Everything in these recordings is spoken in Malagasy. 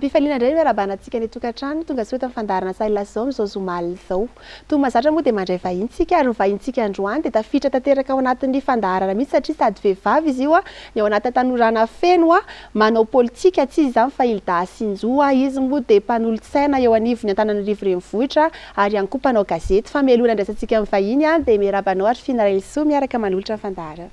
Am-pifaliana indray no iarahabana antsika any an-tokantrano, tonga soa eto amin'ny fandaharana Sahy Lazao amin'izao zoma alina izao. Toy ny mahazatra moa dia mandray vahiny isika ary ny vahintsika androany dia tafiditra tanteraka ao anatin'ny fandaharana mihitsy satria sady vehivavy izy io ny ao anaty hatanorana feno manao politika, tsy iza izany fa Hilda Hasinjo, izy moa dia mpanolotsaina eo anivon'ny Antananarivo Renivohitra ary ihany koa mpanao gazety. Fa mialoha ny handraisantsika ny vahiny dia miarahaba anao Arifina Raelisoa miaraka manolotra ny fandaharana.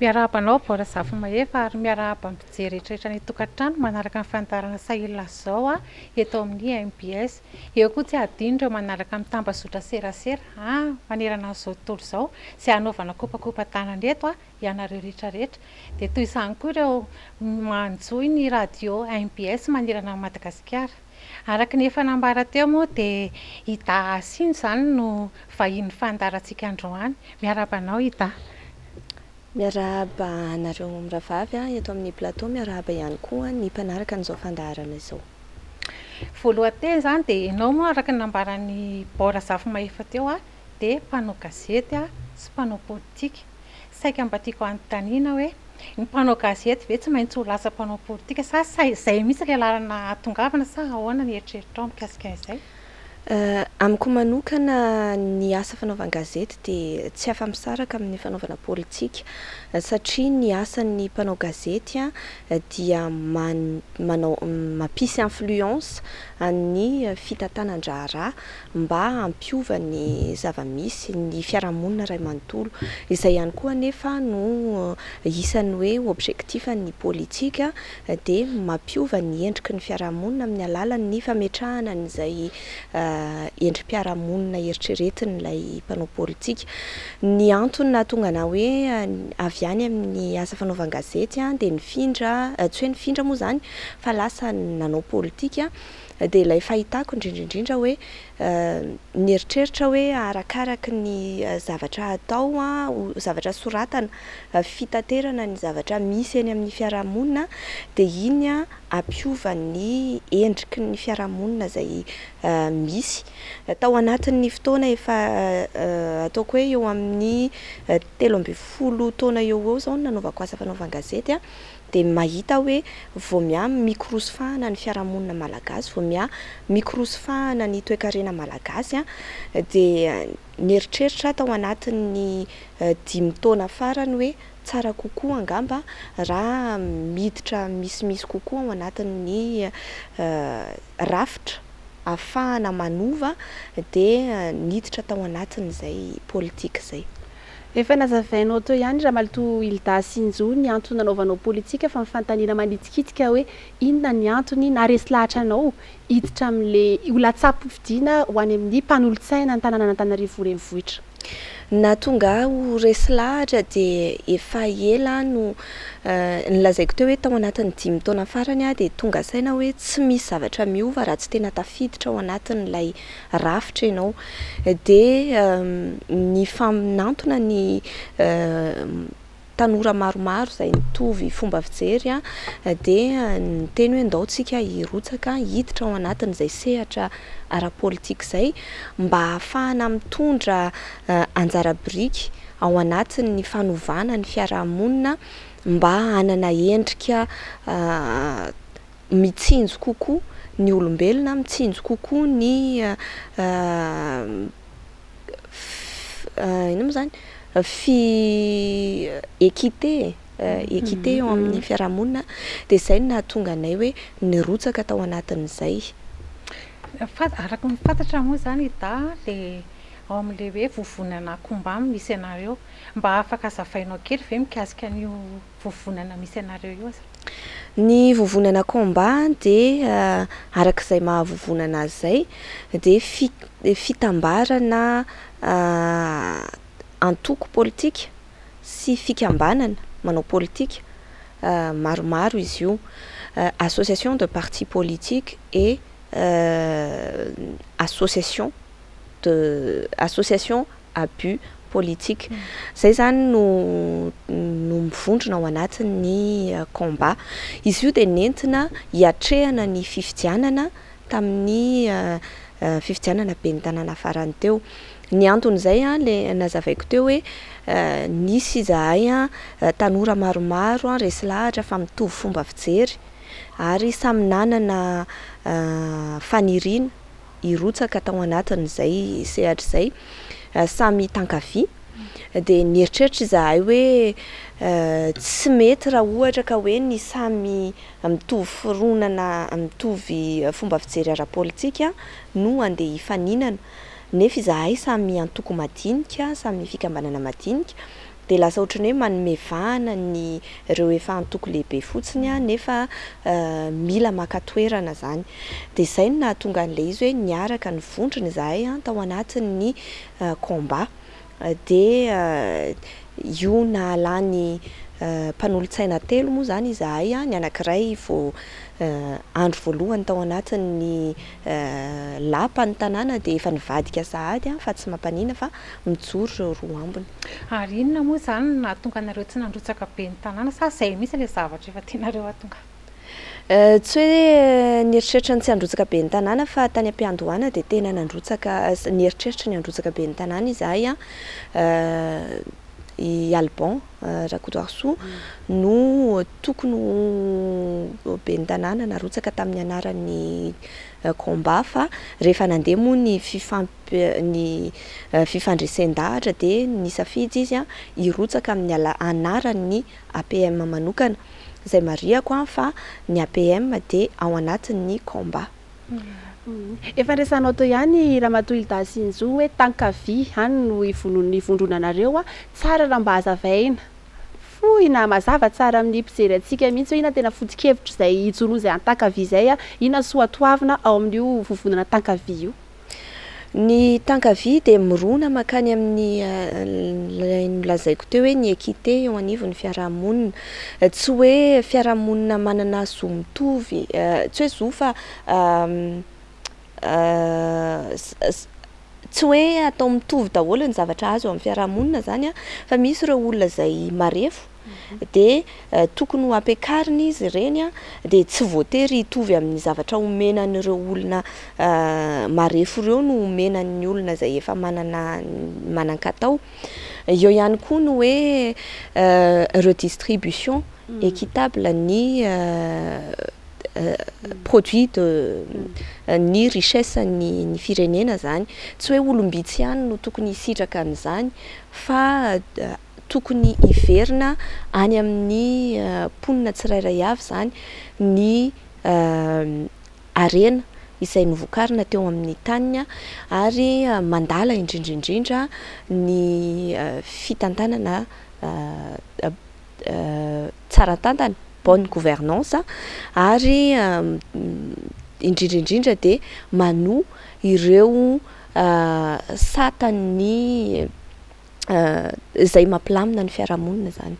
Miarahaba anao Bora Zafimahefa ary miarahaba ny mpijery rehetra any an-tokantrano manaraka ny fandaharana Sahil Lazao eto amin'ny mbs. Eo koa tsy hadino ireo manaraka amin'ny tambazotra serasera manerana an'izao tontolo izao izay hanaovana kopakopa-tanana eto ianareo rehetra rehetra. Dia toy izany koa ireo manjohy ny radio mbs manerana an'i Madagasikara. Araka ny efa nambara teo moa dia i Dah Hasina izany no vahinin'ny fandaharantsika androany. Miarahaba anao i Dah. Miarahaba anareo mirahavavy eto amin'ny plateau, miarahaba ihany koa ny mpanaraka an'izao fandaharana izao. Voalohan-teny izany dia ianao moa araka ny nambaran'i Bora Zafimahefa teo dia mpanao gazety sy mpanao politika. Saika mba tiako hanontaniana hoe ny mpanao gazety ve tsy maintsy ho lasa mpanao politika sa izay mihitsy ilay lalana hahatongavana sa ahoana ny eritreritrao mikasika an'izay? Amiko manokana ny asa fanaovan-gazety dia tsy afa-misaraka amin'ny fanaovana politika satria ny asan'ny mpanao gazety dia manao mampisy influence an'ny fitantanan-draharaha mba hampiova ny zava-misy, ny fiarahamonina iray manontolo. Izay ihany koa anefa no isan'ny hoe objectif an'ny politika dia mampiova ny endriky ny fiarahamonina amin'ny alalan'ny fametrahana an'izay endri-piarahamonina eritreretin'ilay mpanao politika. Ny antony nahatonga anà hoe avy any amin'ny asa fanaovan-gazety dia nifindra, tsy hoe nifindra moa izany fa lasa nanao politika dia ilay fahitako indrindra indrindra hoe nieritreritra hoe arakaraky ny zavatra atao, zavatra soratana, fitaterana ny zavatra misy eny amin'ny fiarahamonina dia iny hampiova ny endriky ny fiarahamonina izay misy. Tao anatin'ny fotoana efa ataoko hoe eo amin'ny 13 taona eo ho eo izao no nanaovako asa fanaovan-gazety dia mahita hoe vao miha mikorosy fahana ny fiarahamonina malagasy, vao miha mikorosy fahana ny toekarena malagasy dia nieritreritra aho tao anatin'ny dimy taona farany hoe tsara kokoa angamba raha miditra misimisy kokoa ao anatin'ny rafitra ahafahana manova dia niditra tao anatin'izay politika izay. Efa nazavainao teo ihany Ramatoa Hilda Sinjo ny antony nanaovanao politika fa ny fanontaniana manitikitika hoe inona ny antony naharesy lahatra anao hiditra amin'ilay ho latsa-pifidiana ho any amin'ny mpanolotsaina ny tanànan'Antananarivo renivohitra? Ny nahatonga ahy ho resy lahatra dia efa ela aho no nolazaiko teo hoe tao anatin'ny dimy taona farany aho dia tonga saina hoe tsy misy zavatra miova raha tsy tena tafiditra ao anatin'ilay rafitra ianao. Dia nifaminantona ny tanora maromaro izay nitovy fomba fijery dia niteny hoe ndao tsika hirotsaka hiditra ao anatin'izay sehatra ara-politika izay mba hahafahana mitondra anjara biriky ao anatin'ny fanovana ny fiarahamonina mba hanana endrika mitsinjo kokoa ny olombelona, mitsinjo kokoa ny inona moa izany fi équité e, équité eo amin'ny fiarahamonina dia izay no nahatonga anay hoe nirotsaka tao anatin'izay. Fa araka ny fantatra moa izany i Dahy dia ao amin'ilay hoe vovonana Kombam misy anareo. Mba afaka azavainao kely ve mikasika an'io vovonana misy anareo io aza? Ny vovonana Combat dia araka izay maha vovonana azy izay dia fitambarana antoko politika sy fikambanana manao politika maromaro izy io, association de partis politiques et association de association à but politique. Izay izany no no mivondrona ao anatin'ny combat. Izy io dia nentina hiatrehana ny fifidianana tamin'ny fifidianana ben'ny tanàna farany teo. Ny anton'izay ilay nazavaiko teo hoe nisy izahay tanora maromaro resy lahatra fa mitovy fomba fijery. ary samy nanana faniriana hirotsaka tao anatin'izay sehatra izay, samy tankavia. Dia nieritreritra izahay hoe tsy mety raha ohatra ka hoe ny samy mitovy fironana, mitovy fomba fijery ara-politika no andeha hifaninana. Nefa izahay samy antoko madinika, samy fikambanana madinika, dia lasa ohatran'ny hoe manome vahana ny ireo efa antoko lehibe fotsiny nefa mila maka toerana izany. Dia izay no nahatonga an'ilay izy hoe niaraka nivondrona izahay tao anatin'ny combat. Dia io nahalany mpanolotsaina telo moa izany izahay, ny anankiray vao andro voalohany tao anatin'ny lapan'ny tanàna dia efa nivadika sahady fa tsy mampanina fa mijoro ireo roa ambiny. Ary inona moa izany no nahatonga anareo tsy nandrotsaka ben'ny tanàna sa izay mihitsy ilay zavatra efa tianareo hatonga? Tsy hoe nieritreritra ny tsy handrotsaka ben'ny tanàna fa tany am-piandohana dia tena nandrotsaka, nieritreritra ny handrotsaka ben'ny tanàna izahay an, i Alban Rakotoarisoa no tokony ho ben'ny tanàna narotsaka tamin'ny anaran'ny combat fa rehefa nandeha moa ny ny fifandresen-dahatra dia nisafidy izy hirotsaka amin'ny anaran'ny APM manokana. Izay marihako fa ny APM dia ao anatin'ny combat. Efa niresahanao teo ihany Ramatoa Hilda Sinjo hoe tankavia any no ivonon'ny vondronanareo. Tsara raha mba hazavaina fohy na mazava tsara amin'ny mpijery antsika mihitsy hoe inona tena foto-kevitra izay ijoroan'izay antankavia izay, inona soatoavina ao amin'io vovonana tankavia io. Ny tankavia dia mirona mankany amin'ny ilay nolazaiko teo hoe ny équité eo anivon'ny fiarahamonina. Tsy hoe fiarahamonina manana zo mitovy, tsy hoe zo fa tsy hoe atao mitovy daholo ny zavatra azo eo amin'ny fiarahamonina izany fa misy ireo olona izay marefo dia tokony ho ampiakarina izy ireny dia tsy voatery hitovy amin'ny zavatra omena an'ireo olona marefo ireo no omena ny olona izay efa manana manan-katao. Eo ihany koa ny hoe redistribution équitable ny produit de ny richesse ny firenena izany. Tsy hoe olom-bitsy ihany no tokony hisitraka an'izany fa tokony hiverina any amin'ny mponina tsirairay avy izany ny harena izay novokarina teo amin'ny taniny ary mandala indrindra indrindra ny fitantanana tsara tantana, bonne gouvernance, ary indrindra indrindra dia manoa ireo satan'ny izay mampilamina ny fiarahamonina izany.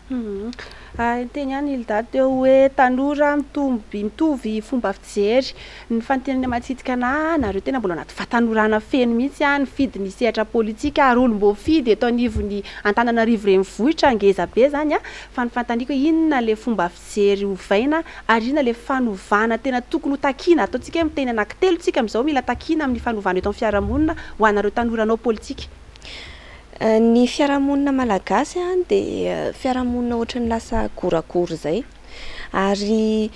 Niteny ihany Hilda teo hoe tanora mitomby mitovy fomba fijery. Ny fanontaniana matetika anahy, nareo tena mbola anaty fahatanorana feno mihitsy nifidy ny sehatra politika ary olom-boafidy eto anivon'ny Antananarivo renivohitra ngeza be izany. Fa ny fanontaniako hoe inona ilay fomba fijery ovaina ary inona ilay fanovana tena tokony ho takiana? Ataontsika hoe miteny anankitelo tsika amin'izao mila takiana amin'ny fanovana eto amin'ny fiarahamonina ho anareo tanora hanao politika. Ny fiarahamonina malagasy dia fiarahamonina ohatran'ny lasa goragora izay ary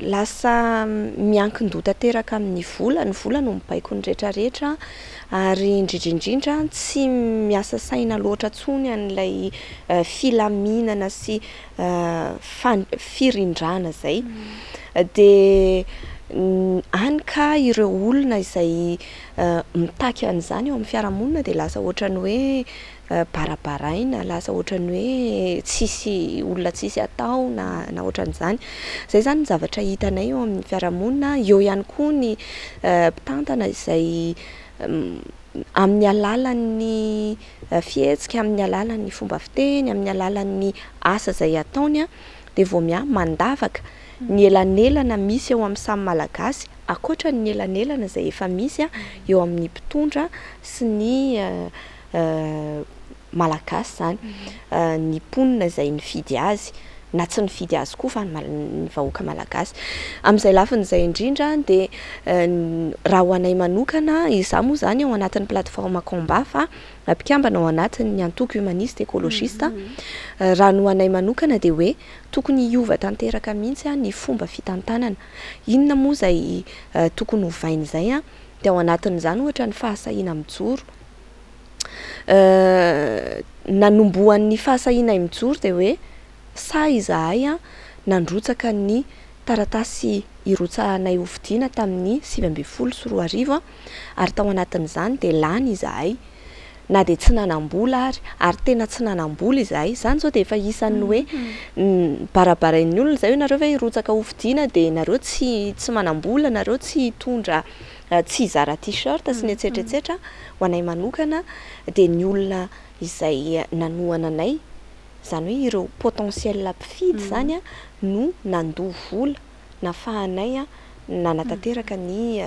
lasa miankin-doha tanteraka amin'ny vola, ny vola no mibaiko ny rehetrarehetra ary indrindra indrindra tsy miasa saina loatra intsony an'ilay filaminana sy firindrana izay. Dia hany ka ireo olona izay mitaky an'izany eo amin'ny fiarahamonina dia lasa ohatran'ny hoe barabaraina, lasa ohatran'ny hoe tsisy olona tsisy atao na na ohatran'izany. Izay izany ny zavatra hitanay eo amin'ny fiarahamonina. Eo ihany koa ny mpitantana izay amin'ny alalan'ny fihetsika, amin'ny alalan'ny fomba fiteny, amin'ny alalan'ny asa izay ataony dia vao miha mandavaka ny elanelana misy eo amin'ny samy Malagasy ankoatra ny elanelana izay efa misy eo amin'ny mpitondra sy ny Malagasy izany, ny mponina izay nifidy azy. na tsy nifidy azy koa fa ny vahoaka malagasy. Amin'izay lafiny izay indrindra dia raha ho anay manokana, izaho moa izany ao anatin'ny plateforme combat fa mpikambana ao anatin'ny antoko humaniste écologiste. Raha ny ho anay manokana dia hoe tokony hiova tanteraka mihitsy ny fomba fitantanana. Inona moa izay tokony hovaina izay? Dia ao anatin'izany ohatra ny fahasahiana mijoro. Nanombohan'ny fahasahianay mijoro dia hoe sahy izahay nandrotsaka ny taratasy hirotsahanay hofidiana tamin'ny 2019 ary tao anatin'izany dia lany izahay na dia tsy nanam-bola ary, ary tena tsy nanam-bola izahay. Izany izao dia efa isan'ny hoe barabarain'ny olona izay hoe nareo ve hirotsaka hofidiana dia nareo tsy tsy manam-bola, nareo tsy hitondra, tsy hizara t-shirt sy ny etsetra etsetra. Ho anay manokana dia ny olona izay nanohana anay, izany hoe ireo potentiel mpifidy izany no nandoa vola nafahanay nanatanteraka ny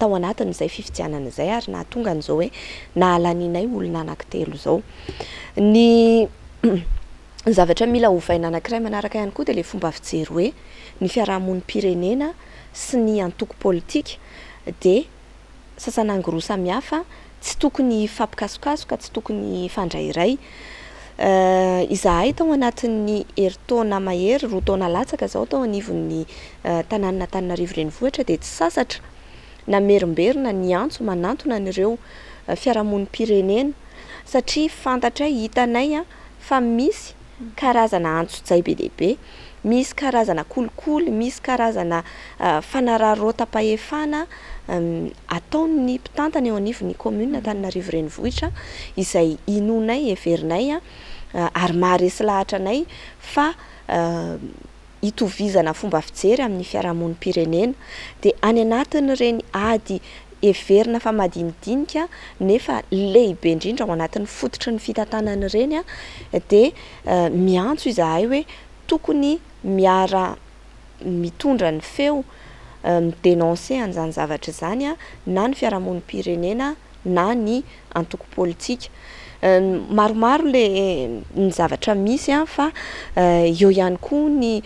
tao anatin'izay fifidianana izay ary nahatonga an'izao hoe nahalanianay olona anankitelo izao. Ny zavatra mila ovaina anankiray manaraka ihany koa dia ilay fomba fijery hoe ny fiarahamonim-pirenena sy ny antoko politika dia sasanangy roa samihafa, tsy tokony hifampikasokasoka, tsy tokony hifandrairay. Izahay tao anatin'ny herintaona mahery, 2 taona latsaka izao tao anivon'ny tanànan'Antananarivo Renivohitra dia tsy sasatra namerimberina ny antso manantona an'ireo fiarahamonim-pirenena satria fantatray, hitanay fa misy karazana antsojay be dia be, misy karazana kolikoly, misy karazana fanararaotam-pahefana ataon'ny mpitantana eo anivon'ny commune Antananarivo Renivohitra izay inoanay, heverinay ary maharesy lahatra anay fa hitovizana fomba fijery amin'ny fiarahamonim-pirenena. Dia any anatin'ireny ady heverina fa madinidinika nefa lehibe indrindra ao anatin'ny fototry ny fitantanana ireny dia miantso izahay hoe tokony miara mitondra ny feo mi-dénoncer an'izany zavatra izany na ny fiarahamonim-pirenena na ny antoko politika. Maromaro le ny zavatra misy fa eo ihany koa ny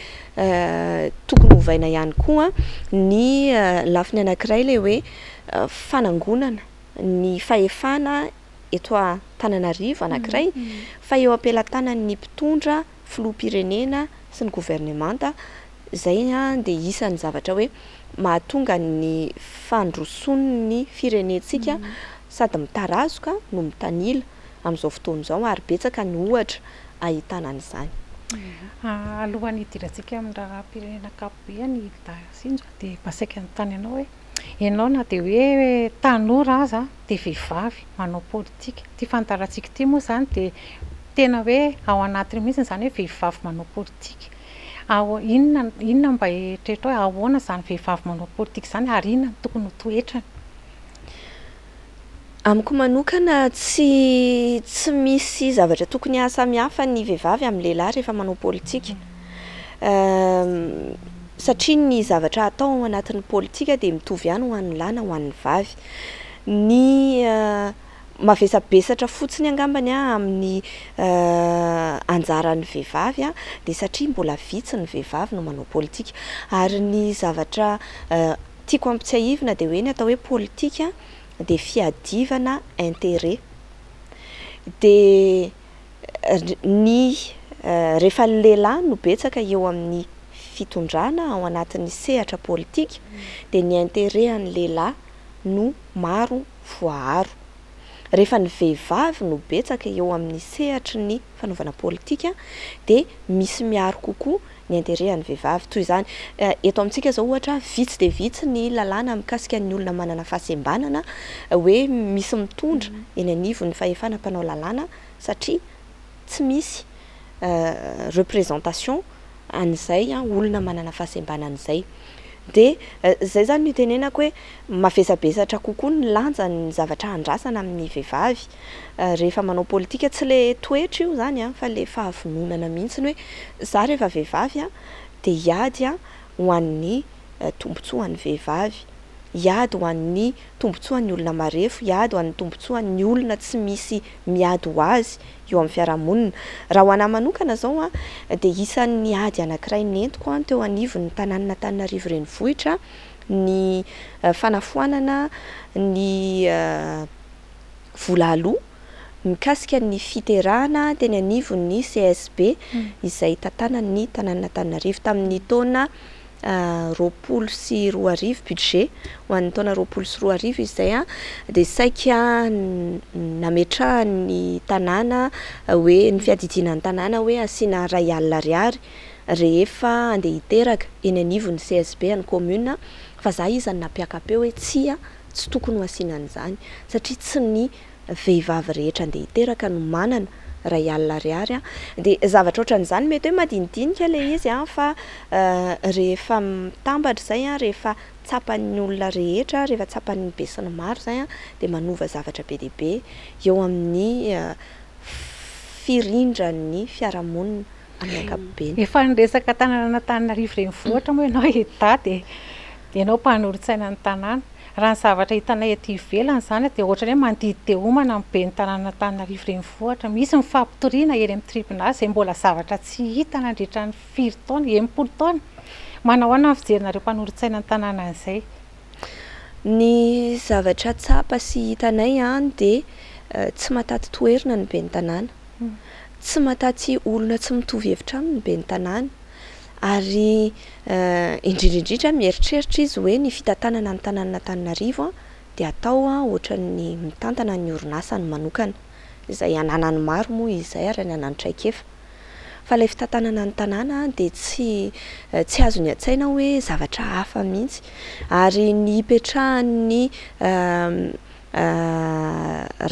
tokony hovaina ihany koa ny lafiny anankiray le hoe fanangonana ny fahefana eto Antananarivo anankiray fa eo am-pelatanan'ny mpitondra filoham-pirenena sy ny governemanta izay dia isan'ny zavatra hoe mahatonga ny fandrosoan'ny firenentsika sady mitarazoka no mitanila amin'izao fotoana izao ary betsaka ny ohatra ahitana an'izany. Alohan'ny hidirantsika amin'ny raharaham-pirenena ankapobeny Hilda Sinjo dia mba saika hanontany anao hoe ianao na dia hoe tanora aza dia vehivavy manao politika. Ity fandaharantsika ity moa izany dia tena hoe ao anatiny mihitsy izany hoe vehivavy manao politika. Inona inona mba eritreritra hoe ahoana izany vehivavy manao politika izany ary inona no tokony ho toetrany? Amiko manokana tsy tsy misy zavatra tokony hahasamihafa ny vehivavy amin'ny lehilahy rehefa manao politika. Satria ny zavatra atao ao anatin'ny politika dia mitovy ihany ho an'ny lahy na ho an'ny vavy. Ny mavesabesatra fotsiny angambany amin'ny anjaran'ny vehivavy dia satria mbola vitsy ny vehivavy no manao politika. Ary ny zavatra tiako ampitsiahivina dia hoe ny atao hoe politika dia fiadivana intérêt. Dia ny rehefa ny lehilahy no betsaka eo amin'ny fitondrana ao anatin'ny sehatra politika dia ny intérêt an'ny lehilahy no maro voaaro. Rehefa ny vehivavy no betsaka eo amin'ny sehatry ny fanaovana politika dia misy miaro kokoa ny intérêt an'ny vehivavy. Toy izany eto amintsika izao ohatra vitsy dia vitsy ny lalàna mikasika ny olona manana fahasembanana hoe misy mitondra eny anivon'ny fahefana mpanao lalàna satria tsy misy représentation an'izay olona manana fahasembanana izay. Dia izay izany no itenenako hoe mavesabesatra kokoa ny lanjan'ny zavatra andrasana amin'ny vehivavy rehefa manao politika. Tsy le toetra io izany fa le fahavononana mihitsy hoe za rehefa vehivavy dia hiady ho an'ny tombontsoan'ny vehivavy, hiady ho an'ny tombontsoan'ny olona marefo, hiady ho an'ny tombontsoan'ny olona tsy misy miady ho azy eo amin'ny fiarahamonina. Raha ho anahy manokana izao an, dia isan'ny ady anankiray nentiko an teo anivon'ny tanànan'Antananarivo renivohitra ny fanafoanana ny vola aloa mikasika ny fiterahana teny anivon'ny CSB izay tantanan'ny tanànan'Antananarivo tamin'ny taona 2020, budget ho an'ny taona 2020 izy izay an, dia saika nametrahan'ny tanàna hoe ny fiadidiana ny tanàna hoe asiana 1000 ariary rehefa andeha hiteraka eny anivon'ny CSB an'ny commune, fa za isan'ny nampiaka-peo hoe tsia, tsy tokony ho asiana an'izany satria tsy ny vehivavy rehetra andeha hiteraka no manana 1000 ariary. Dia zavatra ohatran'izany mety hoe madinidinika ilay izy an, fa rehefa mitambatra izay an, rehefa tsapan'ny olona rehetra, rehefa tsapan'ny besinimaro izay an, dia manova zavatra be dia be eo amin'ny firindran'ny fiarahamonina amin'ny ankapobeny. Efa niresaka tanànan'Antananarivo renivohitra moa ianao Edda dia ianao mpanolotsaina ny tanàna. Raha ny zavatra hitanay aty ivelany izany dia ohatran'ny hoe mandidy dia homana ny ben'ny tanànan'Antananarivo renivohitra. Misy ny fampitoriana eny amin'ny tribonaly izay mbola zavatra tsy hita nandritra ny firy taona, 60 taona. Manao ahoana ny fijerinareo mpanolotsaina ny tanàna an'izay? Ny zavatra tsapa sy hitanay dia tsy mahataty toerina ny ben'ny tanàna. Tsy mahataty olona tsy mitovy hevitra aminy ny ben'ny tanàna. Ary indrindra indrindra mieritreritra izy hoe ny fitantanana ny tanànan'Antananarivo dia atao ohatran'ny mitantana ny orinasany manokana, izay ananany maro moa izay ary ananany traikefa. Fa ilay fitantanana ny tanàna dia tsy tsy azony an-tsaina hoe zavatra hafa mihitsy. Ary ny hipetrahan'ny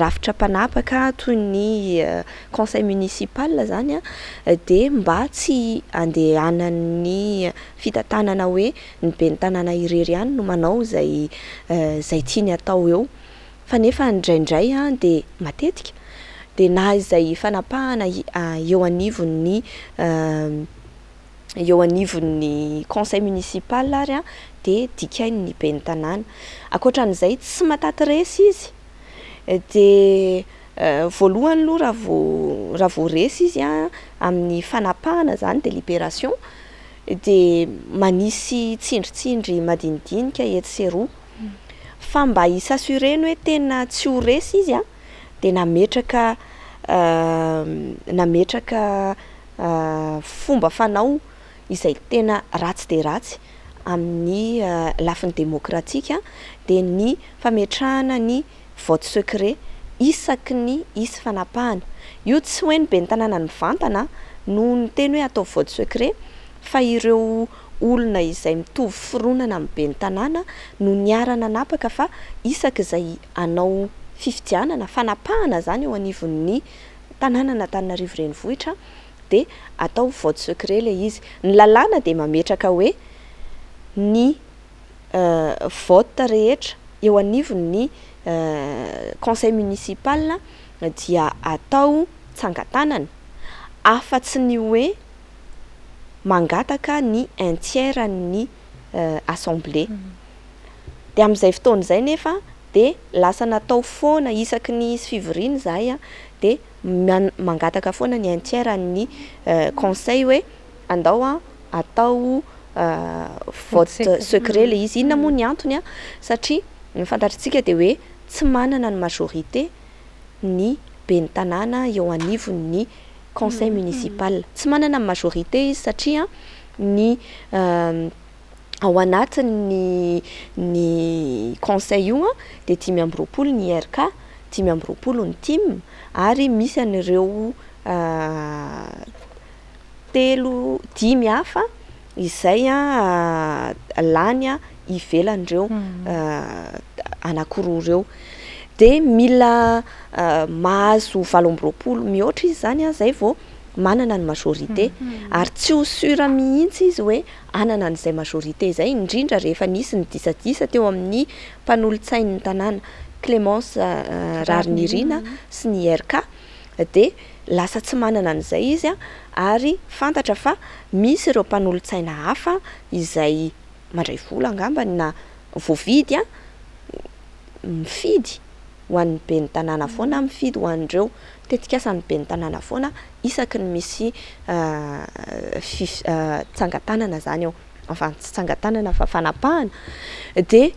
rafitra mpanapaka toy ny conseil municipal izany dia mba tsy handehanan'ny fitantanana hoe ny ben'ny tanàna irery ihany no manao izay izay tiany atao eo. Fa nefa indraindray dia matetika dia na izay fanapahana eo anivon'ny eo anivon'ny conseil municipal ary dia dikain'ny ben'ny tanàna. Ankoatran'izay tsy mahataty resy izy, dia voalohany aloha raha vao raha vao resy izy amin'ny fanapahana izany délibération dia manisy tsindritsindry madinidinika etsy sy eroa. Fa mba hi-s'assurer-ny hoe tena tsy ho resy izy dia nametraka nametraka fomba fanao izay tena ratsy dia ratsy amin'ny lafiny demokratika dia ny fametrahana ny vote secret isaky ny hisy fanapahana. Io tsy hoe ny ben'ny tanàna mivantana no niteny hoe atao vote secret fa ireo olona izay mitovy fironana amin'ny ben'ny tanàna no niara-nanapaka fa isaky izay hanao fifidianana, fanapahana izany eo anivon'ny tanànan'Antananarivo renivohitra dia atao vote secret ilay izy. Ny lalàna dia mametraka hoe ny vote rehetra eo anivon'ny conseil municipal dia atao tsangan-tanana afa-tsy ny hoe mangataka ny un tiers ny assemblée. Dia amin'izay fotoana izay nefa dia lasa natao foana isaky ny hisy fivoriana izahay dia mangataka foana ny un tiers ny conseil hoe andao atao vote secret ilay izy. Inona moa ny antony? Satria ny fantatritsika dia hoe tsy manana ny majorité ny ben'ny tanàna eo anivon'ny conseil municipal. Tsy manana ny majorité izy satria ny ao anatin'ny ny conseil io dia 25 ny IRK, 25 ny TIM ary misy an'ireo telo dimy hafa izay lany ivelan'ireo anankiroa ireo. Dia mila mahazo 28 mihoatra izy izany izay vao manana ny majorité. Ary tsy ho sûr mihitsy izy hoe hanana an'izay majorité izay, indrindra rehefa nisy ny disadisa teo amin'ny mpanolotsain'ny tanàna Clémence Raharinirina sy ny IRK dia lasa tsy manana an'izay izy ary fantatra fa misy ireo mpanolotsaina hafa izay mandray vola angambany na voavidy a, mifidy ho an'ny ben'ny tanàna foana, mifidy ho an'ireo tetikasan'ny ben'ny tanàna foana isaky ny misy tsangan-tanana zany eo, enfin tsy tsangan-tanana fa fanapahana. De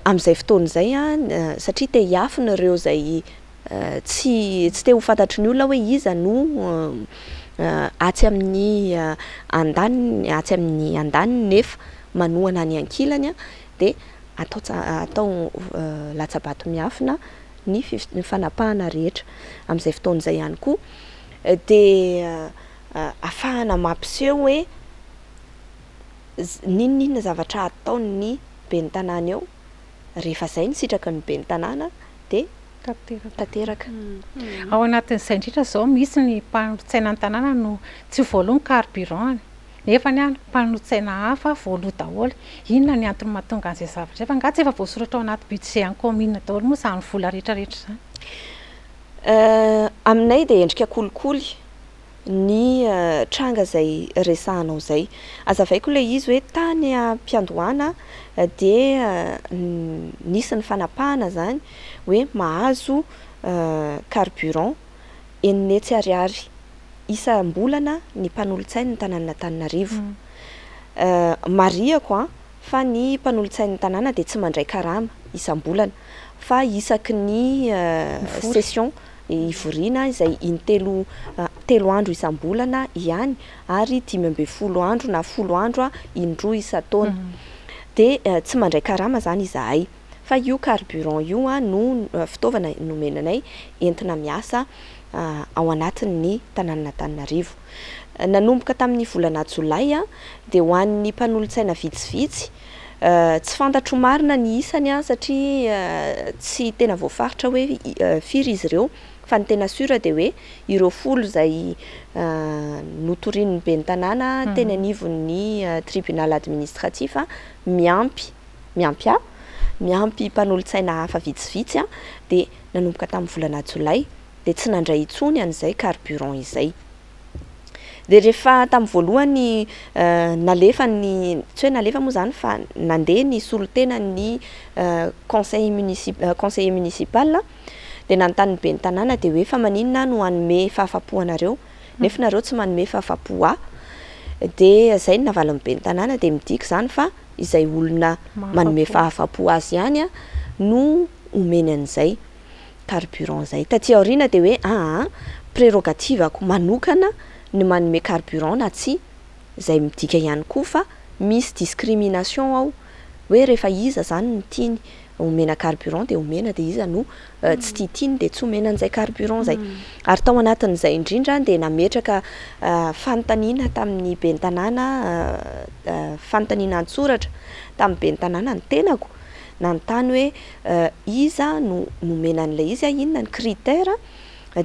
amin'izay fotoana izay a, satria te hiafina ireo izay tsy te ho fantatry ny olona hoe iza no atsy amin'ny andaniny, atsy amin'ny andaniny nefa manohana ny ankilany a, de atao atao latsa-bato miafina ny fanapahana rehetra. Amin'izay fotoana izay ihany koa de ahafahana mampiseho hoe n'inon'inona zavatra ataon'ny ben'ny tanàna eo, rehefa izay ny sitraky ny ben'ny tanàna de tanteraka. Ao anatin'izay indrindra izao misy ny mpanolotsaina ny tanàna no tsy voaloa ny carburant-ny, nefa ny mpanolotsaina hafa voaloa daholo. Inona ny antony mahatonga an'izay zavatra izay? Fa angaha tsy efa voasoratra ao anaty budget an'ny commune daholo moa izany vola rehetrarehetra izany? Aminay dia endrika kolikoly ny tranga izay resahanao izay. Azavaiko ilay izy hoe tany am-piandohana dia nisy ny fanapahana izany hoe mahazo carburant 600 ariary isam-bolana ny mpanolotsain'ny tanànan'Antananarivo. Marihako a fa ny mpanolotsain'ny tanàna dia tsy mandray karama isam-bolana fa isaky ny session ivoriana izay intelo 3 andro isam-bolana ihany ary 15 andro na 10 andro indroa isan-taona. Dia tsy mandray karama zany izahay fa io carburant io no fitaovana nomenanay entina miasa ao anatin'ny tanànan'Antananarivo. Nanomboka tamin'ny volana jolay dia ho an'ny mpanolotsaina vitsivitsy, tsy fantatro marina ny isany satria tsy tena voafaritra hoe firy izy ireo, fa ny tena sûr dia hoe ireo 10 izay notorian'ny ben'ny tanàna teny anivon'ny tribunal administratif miampy ahy, miampy mpanolotsaina hafa vitsivitsy dia nanomboka tamin'ny volana jolay dia tsy nandray intsony an'izay carburant izay. Dia rehefa tamin'ny voalohany nalefa ny, tsy hoe nalefa moa zany fa nandeha ny solotenan'ny conseil conseiller municipal dia nanontany ny ben'ny tanàna dia hoe fa maninona no hanome fahafapo anareo nefa nareo tsy manome fahafapo ahy. Dia izay no navalin'ny ben'ny tanàna dia midika izany fa izay olona manome fahafapo azy ihany no omeny an'izay carburant izay. Taty aoriana dia hoe aa prérogative-ko manokana ny manome carburant na tsy, izay midika ihany koa fa misy discrimination ao hoe rehefa iza zany no tiany omena carburant dia omena, dia iza no tsy tiatiany dia tsy omena an'izay carburant izay. Ary tao anatin'izay indrindra dia nametraka fanontaniana tamin'ny ben'ny tanàna, fanontaniana an-tsoratra tamin'ny ben'ny tanàna ny tenako, nanontany hoe iza no nomena an'ilay izy, inona ny critère,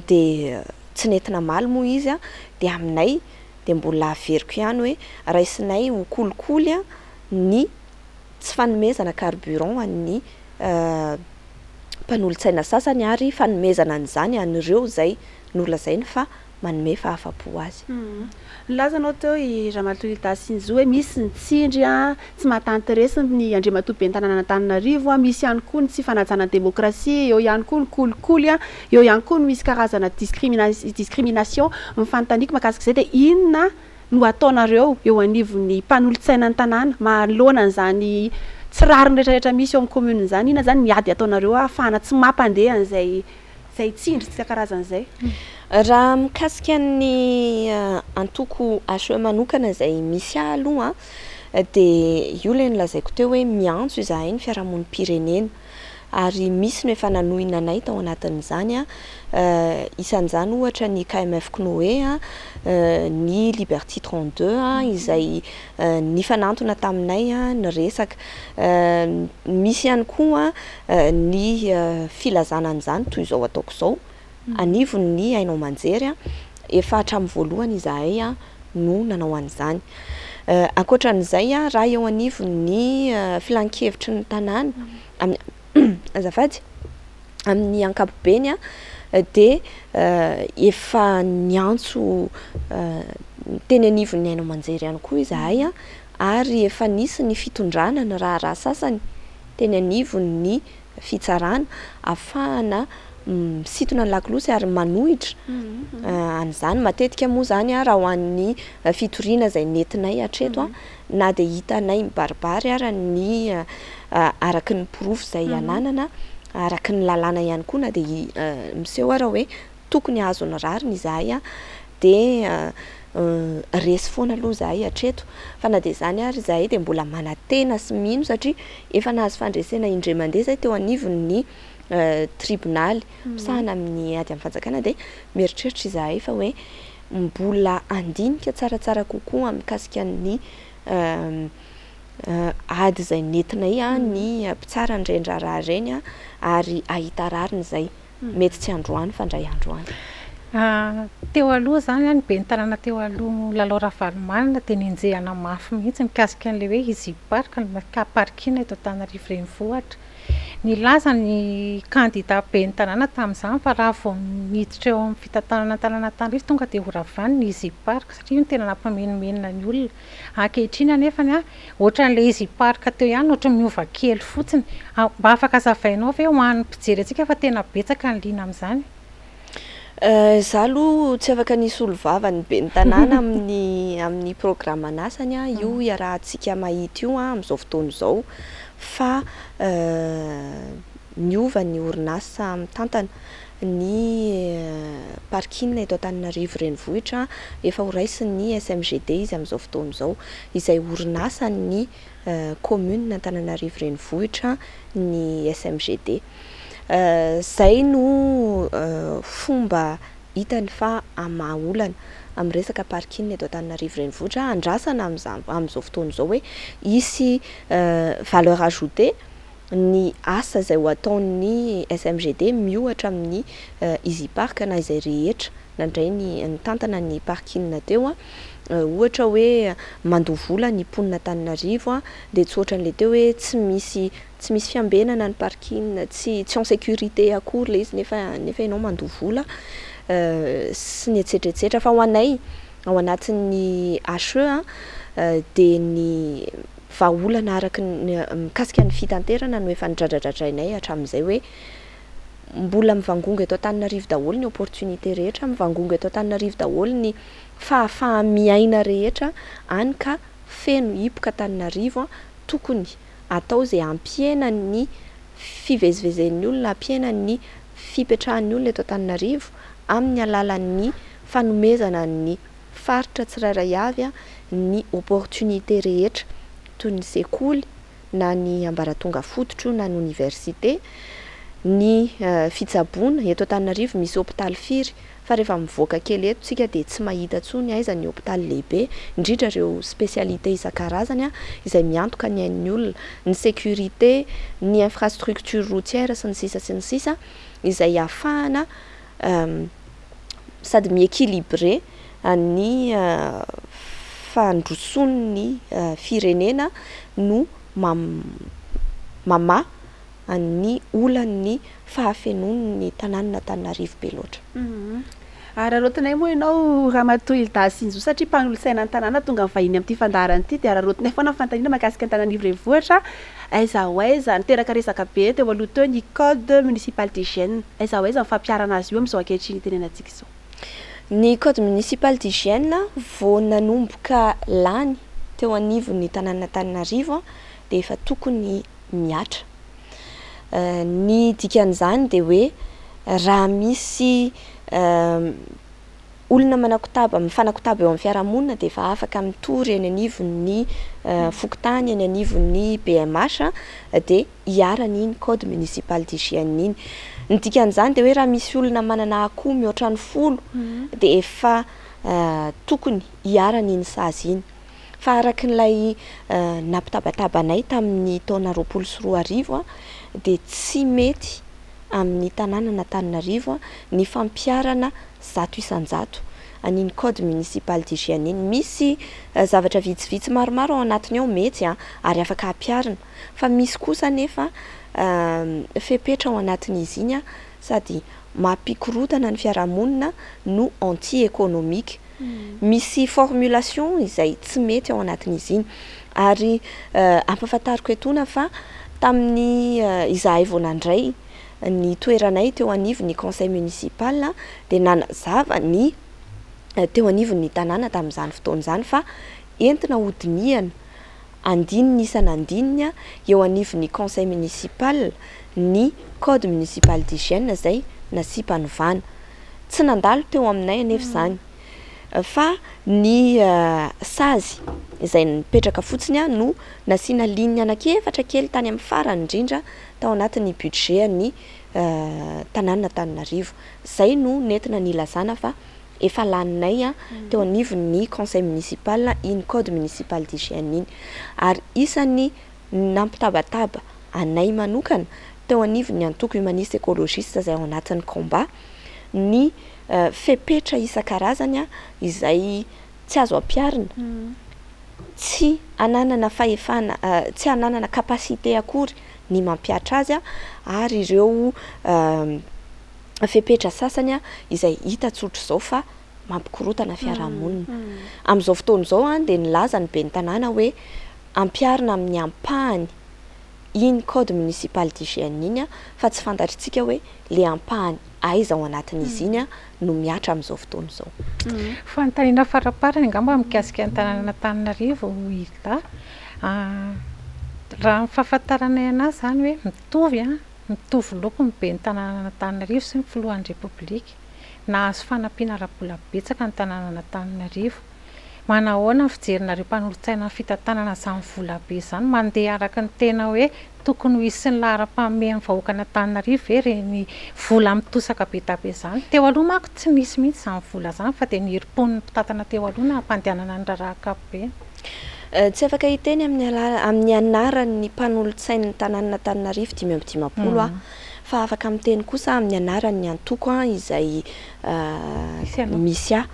dia tsy nety namaly moa izy. Dia aminay dia mbola averiko ihany hoe raisinay ho kolikoly ny tsy fanomezana carburant an'ny mpanolotsaina sasany ary fanomezana an'izany an'ireo izay nolazainy fa manome fahafapo azy. Nilaza anao teo i Ramatoa Hilda Sinzo hoe misy ny tsindry tsy mahatanty resy ny Andriamatoa ben'ny tanànan'Antananarivo, misy ihany koa ny tsy fanajana ny demokrasia, eo ihany koa ny kolikoly, eo ihany koa ny misy karazana discrimination. Ny fanontaniako mahakasika izay dia inona no ataonareo eo anivon'ny mpanolotsaina ny tanàna manoloana an'izany tsy rariny rehetrarehetra misy eo amin'ny commune izany? Inona zany ny ady ataonareo ahafahana tsy mampandeha an'izay izay tsindry tsy karazan'izay? Raha mikasika ny antoko HE manokana izay misy ahy aloha dia io ilay nolazaiko teo hoe miantso izahay ny fiarahamonim-pirenena ary misy no efa nanohina anay tao anatin'izany, isan'izany ohatra ny KMF Cnoe, ny Liberty 32 izay nifanantona taminay niresaka. Misy ihany koa ny filazana an'izany toy izao ataoko izao anivon'ny haino aman-jery, efa hatramin'ny voalohany izahay no nanao an'izany. Ankoatran'izay raha eo anivon'ny filan-kevitry ny tanàna azafady amin'ny ankapobeny dia efa niantso teny anivon'ny haino aman-jery ihany koa izahay ary efa nisy ny fitondrana ny raharaha sasany teny anivon'ny fitsarana ahafahana misintona ny lakolosy ary manohitra an'izany. Matetika moa izany raha ho an'ny fitoriana izay nentinay hatreto, na dia hitanay mibaribary ara ny araky ny porofo izay ananana, araky ny lalàna ihany koa, na dia miseho ara hoe tokony hahazo ny rariny izahay, dia resy foana aloha izahay hatreto. Fa na dia izany ary izahay dia mbola manantena sy mino, satria efa nahazo fandresena indray mandeha izahay teo anivon'ny tribonaly misahana amin'ny ady amin'ny fanjakana, dia mieritreritra izahay fa hoe mbola handinika tsaratsara kokoa mikasika ny ady izay nentinay ny mpitsara an'ireny raharaha ireny, ary hahita rariny izay. Mety tsy androany fa indray andro any. Teo aloha izany, ny ben'ny tanàna teo aloha Lalao Ravalomanana dia nenjehina mafy mihitsy mikasika an'ilay hoe Easy Park, ny parking eto Antananarivo Renivohitra. Nilaza ny kandida ben'ny tanàna tamin'izany fa raha vao miditra eo amin'ny fitantanana ny tanàna Antananarivo tonga dia horavany ny Easy Park, satria io no tena nampimenomenona ny olona. Ankehitriny anefany, ohatran'ilay Easy Park teo ihany, ohatran'ny miova kely fotsiny. Mba afaka hazavainao ve ho an'ny mpijery antsika fa tena betsaka ny liana amin'izany? Izaho aloha tsy afaka ny hisolo vava ny ben'ny tanàna amin'ny programan'asany, io iarahantsika mahita io amin'izao fotoana izao, fa niova ny orinasa mitantana ny parking eto Antananarivo Renivohitra, efa horaisin'ny SMGD izy amin'izao fotoana izao, izay orinasan'ny commune Antananarivo Renivohitra ny SMGD. Izay no fomba hitany fa hamaha olana amin'ny resaka parking eto Antananarivo Renivohitra. Andrasana amin'izao fotoana izao hoe hisy valeur ajoutée ny asa izay ho ataon'ny SMGD miohatra amin'ny Easy Park na izay rehetra nandray ny nitantana ny parking teo. Ohatra hoe mandoa vola ny mponina Antananarivo, dia tsy ohatran'ilay teo hoe tsy misy fiambenana ny parking, tsy en sécurité akory ilay izy nefa ianao mandoa vola sy ny etsetra etsetra. Fa ho anay ao anatin'ny HE dia ny vahaolana araka ny mikasika ny fitanterana no efa nidradradradrainay hatramin'izay, hoe mbola mivangongo eto Antananarivo daholo ny opportunité rehetra, mivangongo eto Antananarivo daholo ny fahafaha-miaina rehetra, any ka feno hipoka Antananarivo. Tokony atao izay hampihena ny fivezivezen'ny olona, hampihena ny fipetrahan'ny olona eto Antananarivo amin'ny alalan'ny fanomezana ny faritra tsirairay avy ny opportunité rehetra, toy ny sekoly na ny ambaratonga fototra io na ny université, ny fitsaboana. Eto Antananarivo misy hôpitaly firy, fa rehefa mivoaka kely eto tsika dia tsy mahita intsony aiza ny hôpitaly lehibe, indrindra ireo spécialité isan-karazany izay miantoka ny ain'ny olona, ny sécurité, ny infrastructure routière sy ny sisa sy ny sisa, izay ahafahana sady mi-équilibré ny fandrosoan'ny firenena no mamaha ny olan'ny fahafenoan'ny tanàna Antananarivo be loatra. Araraotinay moa ianao Ramatoa Hilda Sinjo, satria mpanolotsaina ny tanàna tonga mivahiny amin'ity fandaharana ity, dia araraotinay foana ny fanontaniana mahakasika Antananarivo Renivohitra. Aiza ho aiza niteraka resaka be teo aloha teo ny code municipal d'hygiène, aiza ho aiza ny fampiharana azy io amin'izao ankehitriny itenenantsika izao? Ny code municipal d'hygiène vao nanomboka lany teo anivon'ny tanàna Antananarivo dia efa tokony mihatra. Ny dikan'izany dia hoe raha misy olona manakotaba, mifanakotaba eo amin'ny fiarahamonina dia efa afaka mitory eny anivon'ny fokontany, eny anivon'ny BMH, dia hiharana iny code municipal d'hygiène iny. Ny dikan'izany dia hoe raha misy olona manana akoho mihoatra ny 10 dia efa tokony hiharana iny sazy iny. Fa araka ilay nampitabataba anay tamin'ny taona 2020 dia tsy mety amin'ny tanàna Antananarivo ny fampiharana 100% an'iny code municipal d'hygiène iny. Misy zavatra vitsivitsy maromaro ao anatiny ao mety ary afaka hampiharina, fa misy kosa nefa fepetra ao anatin'izy iny sady mampikorotana ny fiarahamonina no anti-économique. Misy formulation izay tsy mety ao anatin'izy iny, ary ampahafantariko etoana fa Tamin'ny izahay vao nandray ny toeranay teo anivon'ny conseil municipal dia nanazava ny teo anivon'ny tanàna tamin'izany fotoana izany fa entina hodinihana andininy isan'andininy eo anivon'ny conseil municipal ny code municipal d'hygiène izay nasiam-panovana. Tsy nandalo teo aminay anefa izany fa ny sazy izay nipetraka fotsiny no nasiana ligne anankiefatra kely tany amin'ny farany indrindra tao anatin'ny budget ny tanànan'Antananarivo. Izay no nentina nilazana fa efa laninay teo anivon'ny conseil municipal iny code municipal d'hygiène iny. Ary isan'ny nampitabataba anay manokana teo anivon'ny antoko humaniste écologiste izay ao anatin'ny combat ny fepetra isan-karazany izay tsy azo ampiharina, tsy ananana fahefana, tsy ananana capacité akory ny mampihatra azy ary ireo fepetra sasany izay hita tsotra izao fa mampikorotana fiarahamonina. Amin'izao fotoana izao dia nilaza ny ben'ny tanàna hoe ampiharina amin'ny ampahany iny code municipal d'hygiène iny fa tsy fantatritsika hoe le ampahany aiza ao anatin'izy iny no mihatra amin'izao fotoana izao. Fanontaniana faraparany angamba mikasika ny tanànan'Antananarivo Hilda. Raha ny fahafantaranay anazy izany hoe mitovy mitovy loko ny ben'ny tanànan'Antananarivo sy ny filohan'ny Repoblika. Nahazo fanampiana ara-bola betsaka ny tanànan'Antananarivo. Manahoana ny fijerinareo mpanolotsaina ny fitantanana izany vola be izany? Mandeha araka ny tena hoe tokony ho hisy ny laharam-pahamehan'ny vahoakan'Antananarivo ve ireny vola mitosaka be dia be izany? Teo aloha manko tsy nisy mihitsy izany vola izany fa dia ny herim-pon'ny mpitantana teo aloha no nampandehanana ny raharaha ankapobeny. Tsy afaka hiteny amin'ny alala- amin'ny anaran'ny mpanolotsain'ny tanànan'Antananarivo 55 aho fa afaka miteny kosa amin'ny anaran'ny antoko izay misy ahy.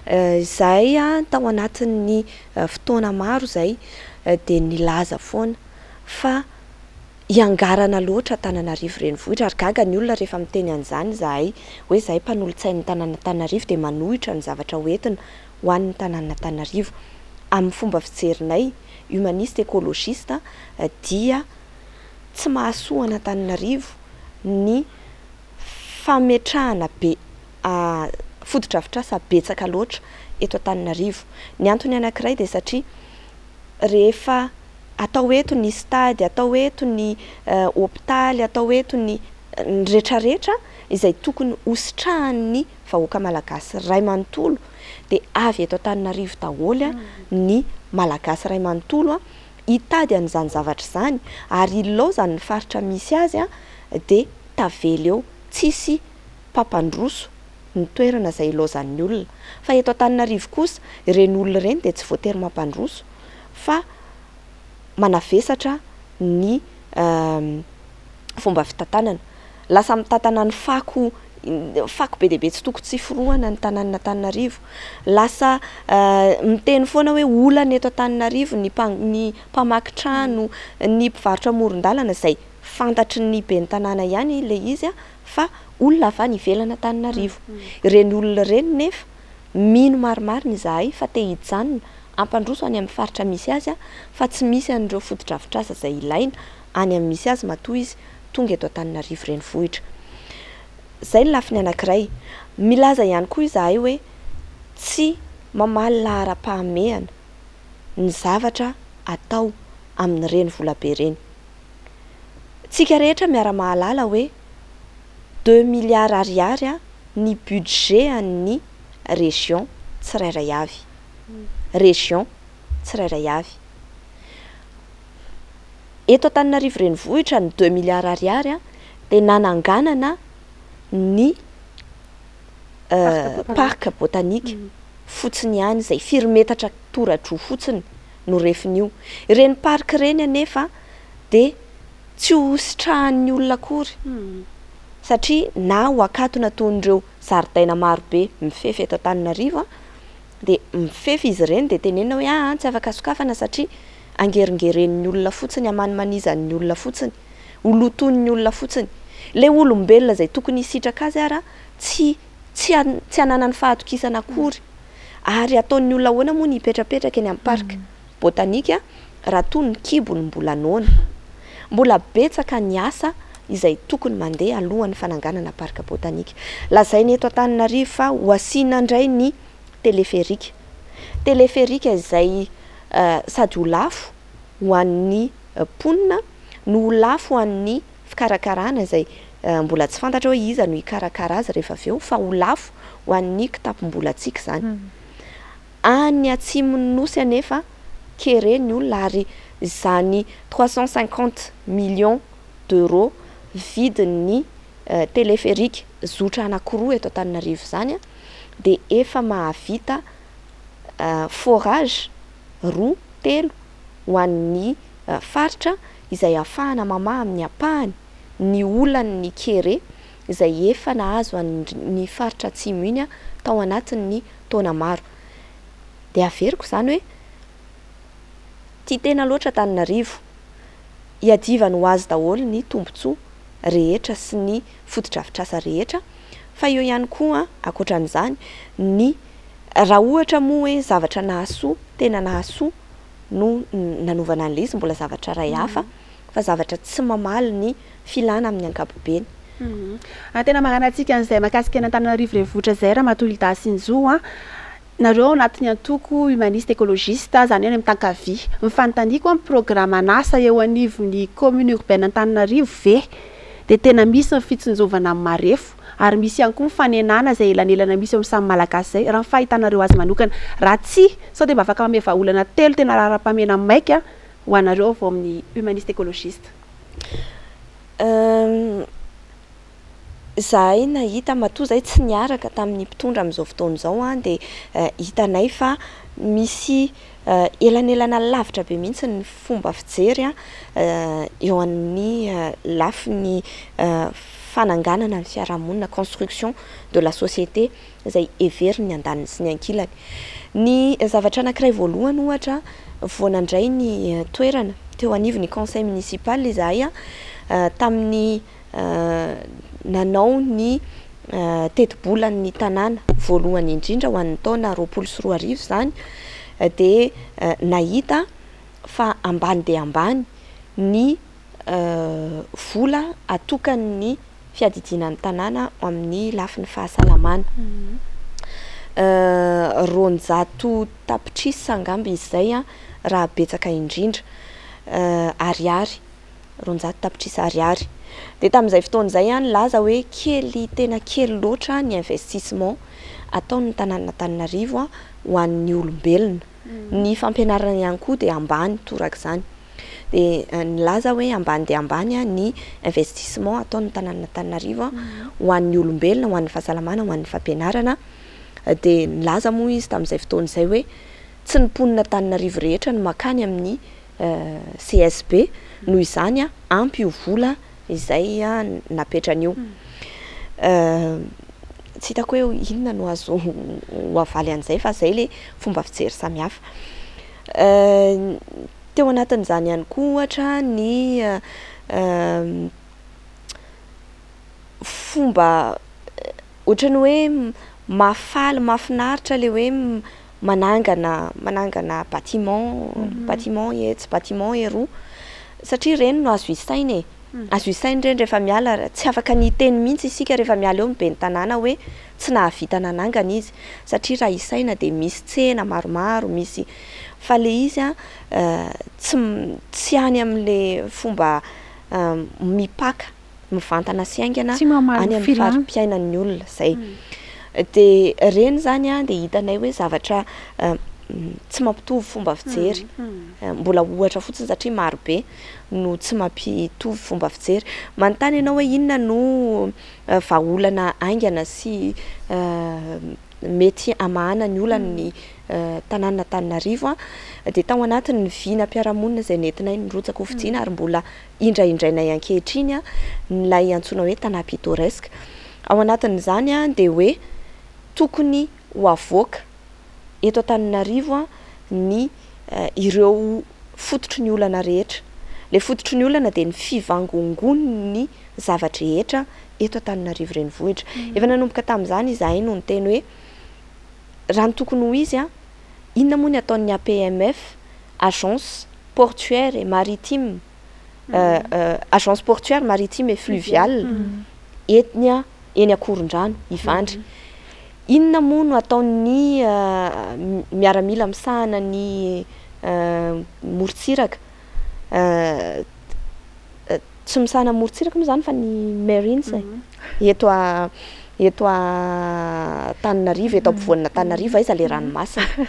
Izahay tao anatin'ny fotoana maro izay dia nilaza foana fa hiangarana loatra Antananarivo renivohitra ary gaga ny olona rehefa miteny an'izany izahay hoe izahay mpanolotsain'ny tanàn'Antananarivo dia manohitra ny zavatra hoentina ho an'ny tanàn'Antananarivo. Amin'ny fomba fijerinay humaniste écologiste dia tsy mahasoa an'Antananarivo ny fametrahana be fotodrafitrasa betsaka loatra eto Antananarivo. Ny antony anankiray dia satria rehefa atao eto ny stade, atao eto ny hopitaly, atao eto ny ny rehetrarehetra izay tokony hositrahan'ny vahoaka malagasy iray manontolo dia avy eto Antananarivo daholo ny malagasy iray manontolo hitady an'izany zavatra izany ary ilaozany ny faritra misy azy dia tavela eo, tsisy mpampandroso ny toerana izay ilaozan'ny olona. Fa eto Antananarivo kosa, ireny olona ireny dia tsy voatery mampandroso fa manavesatra ny fomba fitantanana. Lasa mitantana ny fako, fako be dia be tsy tokony tsy forohana ny tanànan'Antananarivo. Lasa miteny foana hoe olana eto Antananarivo ny ny mpamaky trano, ny mpivarotra amoron-dalana izay fantatry ny ben'ny tanàna ihany ilay izy fa olona avy any ivelan'Antananarivo. Ireny olona ireny nefa mino marimarina izahay fa te hijanona hampandroso any amin'ny faritra misy azy fa tsy misy an'ireo fotodrafitrasa izay ilaina any amin'ny misy azy matoa izy tonga eto Antananarivo renivohitra. Izay ny lafiny anankiray. Milaza ihany koa izahay hoe tsy mamaly laharam-pahamehana ny zavatra atao amin'ireny volabe ireny. Tsika rehetra miara-mahalala hoe deux milliards ariary ny budget an'ny région tsirairay avy. Région tsirairay avy. Eto Antananarivo renivohitra ny deux milliards ariary dia nananganana ny parc botanique fotsiny ihany izay firy metatra tora-droa fotsiny no refin'io. Ireny parc ireny anefa dia tsy ho sitrahan'ny olona akory satria na ho akatona toy ireo zaridaina marobe mifefy eto Antananarivo dia mifefy izy ireny dia tenenina hoe aa tsy afaka sokafana satria angeringeren'ny olona fotsiny, amanimanizan'ny olona fotsiny, ho lotoin'ny olona fotsiny. Ilay olombelona izay tokony hisitraka azy ara tsy tsy tsy ananany fahatokisana akory. Ary ataon'ny olona ahoana moa ny hipetrapetraka eny amin'ny parc botanique raha toa ny kibony mbola noana. Mbola betsaka ny asa izay tokony mandeha alohan'ny fananganana parc botanique. Lazaina eto Antananarivo fa ho asiana indray ny téléphérique. Téléphérique izay sady ho lafo ho an'ny mponina no ho lafo ho an'ny fikarakarana izay mbola tsy fantatra hoe iza no hikarakara azy rehefa avy eo fa ho lafo ho an'ny kitapom-bolantsika izany. Any atsimon'ny nosy anefa kere ny olona ary izany 350 millions d'euros vidin'ny téléphérique zotra anankiroa eto Antananarivo izany dia efa mahavita forage roa telo ho an'ny faritra izay ahafahana mamaha amin'ny ampahany ny olan'ny kere izay efa nahazo an'ny faritra atsimo iny tao anatin'ny taona maro. Dia averiko izany hoe tia tena loatra Antananarivo, iadivany ho azy daholo ny tombontsoa rehetra sy ny fotodrafitrasa rehetra, fa eo ihany koa ankoatran'izany ny raha ohatra moa hoe zavatra nahasoa, tena nahasoa no nanovana an'ilay izy, mbola zavatra iray hafa, fa zavatra tsy mamaly ny filana amin'ny ankapobeny. Tena marina antsika an'izay mahakasika ny Antananarivo Renivohitra izay Ramatoa Hilda sy Njo a. Nareo ao anatin'ny antoko humaniste écologiste, izany hoe any amin'ny tankavia. Ny fanontaniako amin'ny programan'asa eo anivon'ny commune urbaine Antananarivo ve dia tena misy ny fitsinjovana amin'ny marefo ary misy ihany koa ny fanenana izay elanelana misy eo amin'ny samy Malagasy izay raha ny fahitanareo azy manokana. Raha tsia, sao dia mba afaka manome vahaolana telo tena raharam-pahamehana maika ho anareo avy ao amin'ny humaniste écologiste. Izahay nahita, matoa izahay tsy niaraka tamin'ny mpitondra amin'izao fotoana izao dia hitanay fa misy elanelana lavitra be mihitsy ny fomba fijery eo amin'ny lafiny fananganana ny fiarahamonina, construction de la société, izay heverin'ny andaniny sy ny ankilany. Ny zavatra anankiray voalohany ohatra, vao nandray ny toerana teo anivon'ny conseil municipal izahay tamin'ny nanao ny tetibolan'ny tanàna voalohany indrindra ho an'ny taona 2020 izany dia nahita fa ambany dia ambany ny vola atokan'ny fiadidiana ny tanàna amin'ny lafiny fahasalamana. 200 tapitrisa angamba izy izay raha betsaka indrindra ariary. 200 tapitrisa ariary. Dia tamin'izay fotoana izay aho nilaza hoe kely tena kely loatra ny investissement ataon'ny tanànan'Antananarivo ho an'ny olombelona. Ny fampianarana ihany koa dia ambany torak'izany. Dia nilaza hoe ambany dia ambany ny investissement ataon'ny tanànan'Antananarivo ho an'ny olombelona, ho an'ny fahasalamana, ho an'ny fampianarana. Dia nilaza moa izy tamin'izay fotoana izay hoe tsy ny mponin'Antananarivo rehetra no mankany amin'ny CSB, noho izany ampy io vola izay napetrany io. Tsy hitako hoe inona no azo ho avaly an'izay fa izay ilay fomba fijery samihafa. Teo anatin'izany ihany koa ohatra ny fomba ohatran'ny hoe mahafaly mahafinaritra ilay hoe manangana manangana bâtiment bâtiment etsy bâtiment eroa satria ireny no azo isaina e. Azo isaina ireny rehefa miala, tsy afaka ny hiteny mihitsy isika rehefa miala eo ny ben'ny tanàna hoe tsy nahavita nanangana izy satria raha isaina dia misy tsena maromaro, misy fa ilay izy a tsy tsy any amin'ilay fomba mipaka mivantana sy haingana Tsy mamaly any amin'ny filana. fari-piainan'ny olona izay. Dia ireny izany a dia hitanay hoe zavatra tsy mampitovy fomba fijery. Mbola ohatra fotsiny satria marobe no tsy mampitovy fomba fijery. Manontany ianao hoe inona no vahaolana haingana sy mety hamahana ny olan'ny tanànan'Antananarivo a, dia tao anatin'ny vinam-piarahamonina izay nentinay nirotsaka ho fidiana ary mbola indraindrainay ankehitriny ilay antsoina hoe tanà pittoresque. Ao anatin'izany dia hoe tokony ho avoaka eto Antananarivo ny ireo fototry ny olana rehetra. Ilay fototry ny olana dia ny fivangongon'ny zava-drehetra eto Antananarivo renivohitra. Efa nanomboka tamin'izany izahay no niteny hoe raha ny tokony ho izy, inona moa ny ataon'ny APMF, Agence Portuaire et Maritime? Agence portuaire maritime et fluviale eny eny Ankorondrano Ivandry. Inona moa no ataon'ny miaramila misahana ny morontsiraka? Tsy misahana morontsiraka moa zany fa ny Marines e. Eto a eto Antananarivo, eto ampovoan'Antananarivo, aiza le ranomasina?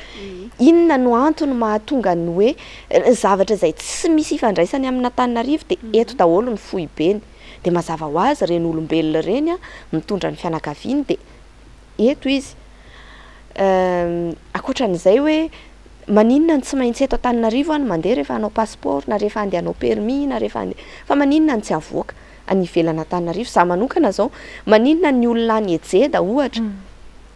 Inona no antony mahatonga ny hoe zavatra izay tsy misy ifandraisany amin'Antananarivo de eto daholo ny foibeny? De mazava ho azy ireny olombelona ireny a mitondra ny fianakaviany de eto izy. Ankoatran'izay hoe maninona no tsy maintsy eto Antananarivo aho no mandeha rehefa hanao passeport na rehefa handeha hanao permis na rehefa handeha, fa maninona no tsy avoaka any ivelan'Antananarivo? Za manokana zao, maninona ny olona any Ejeda ohatra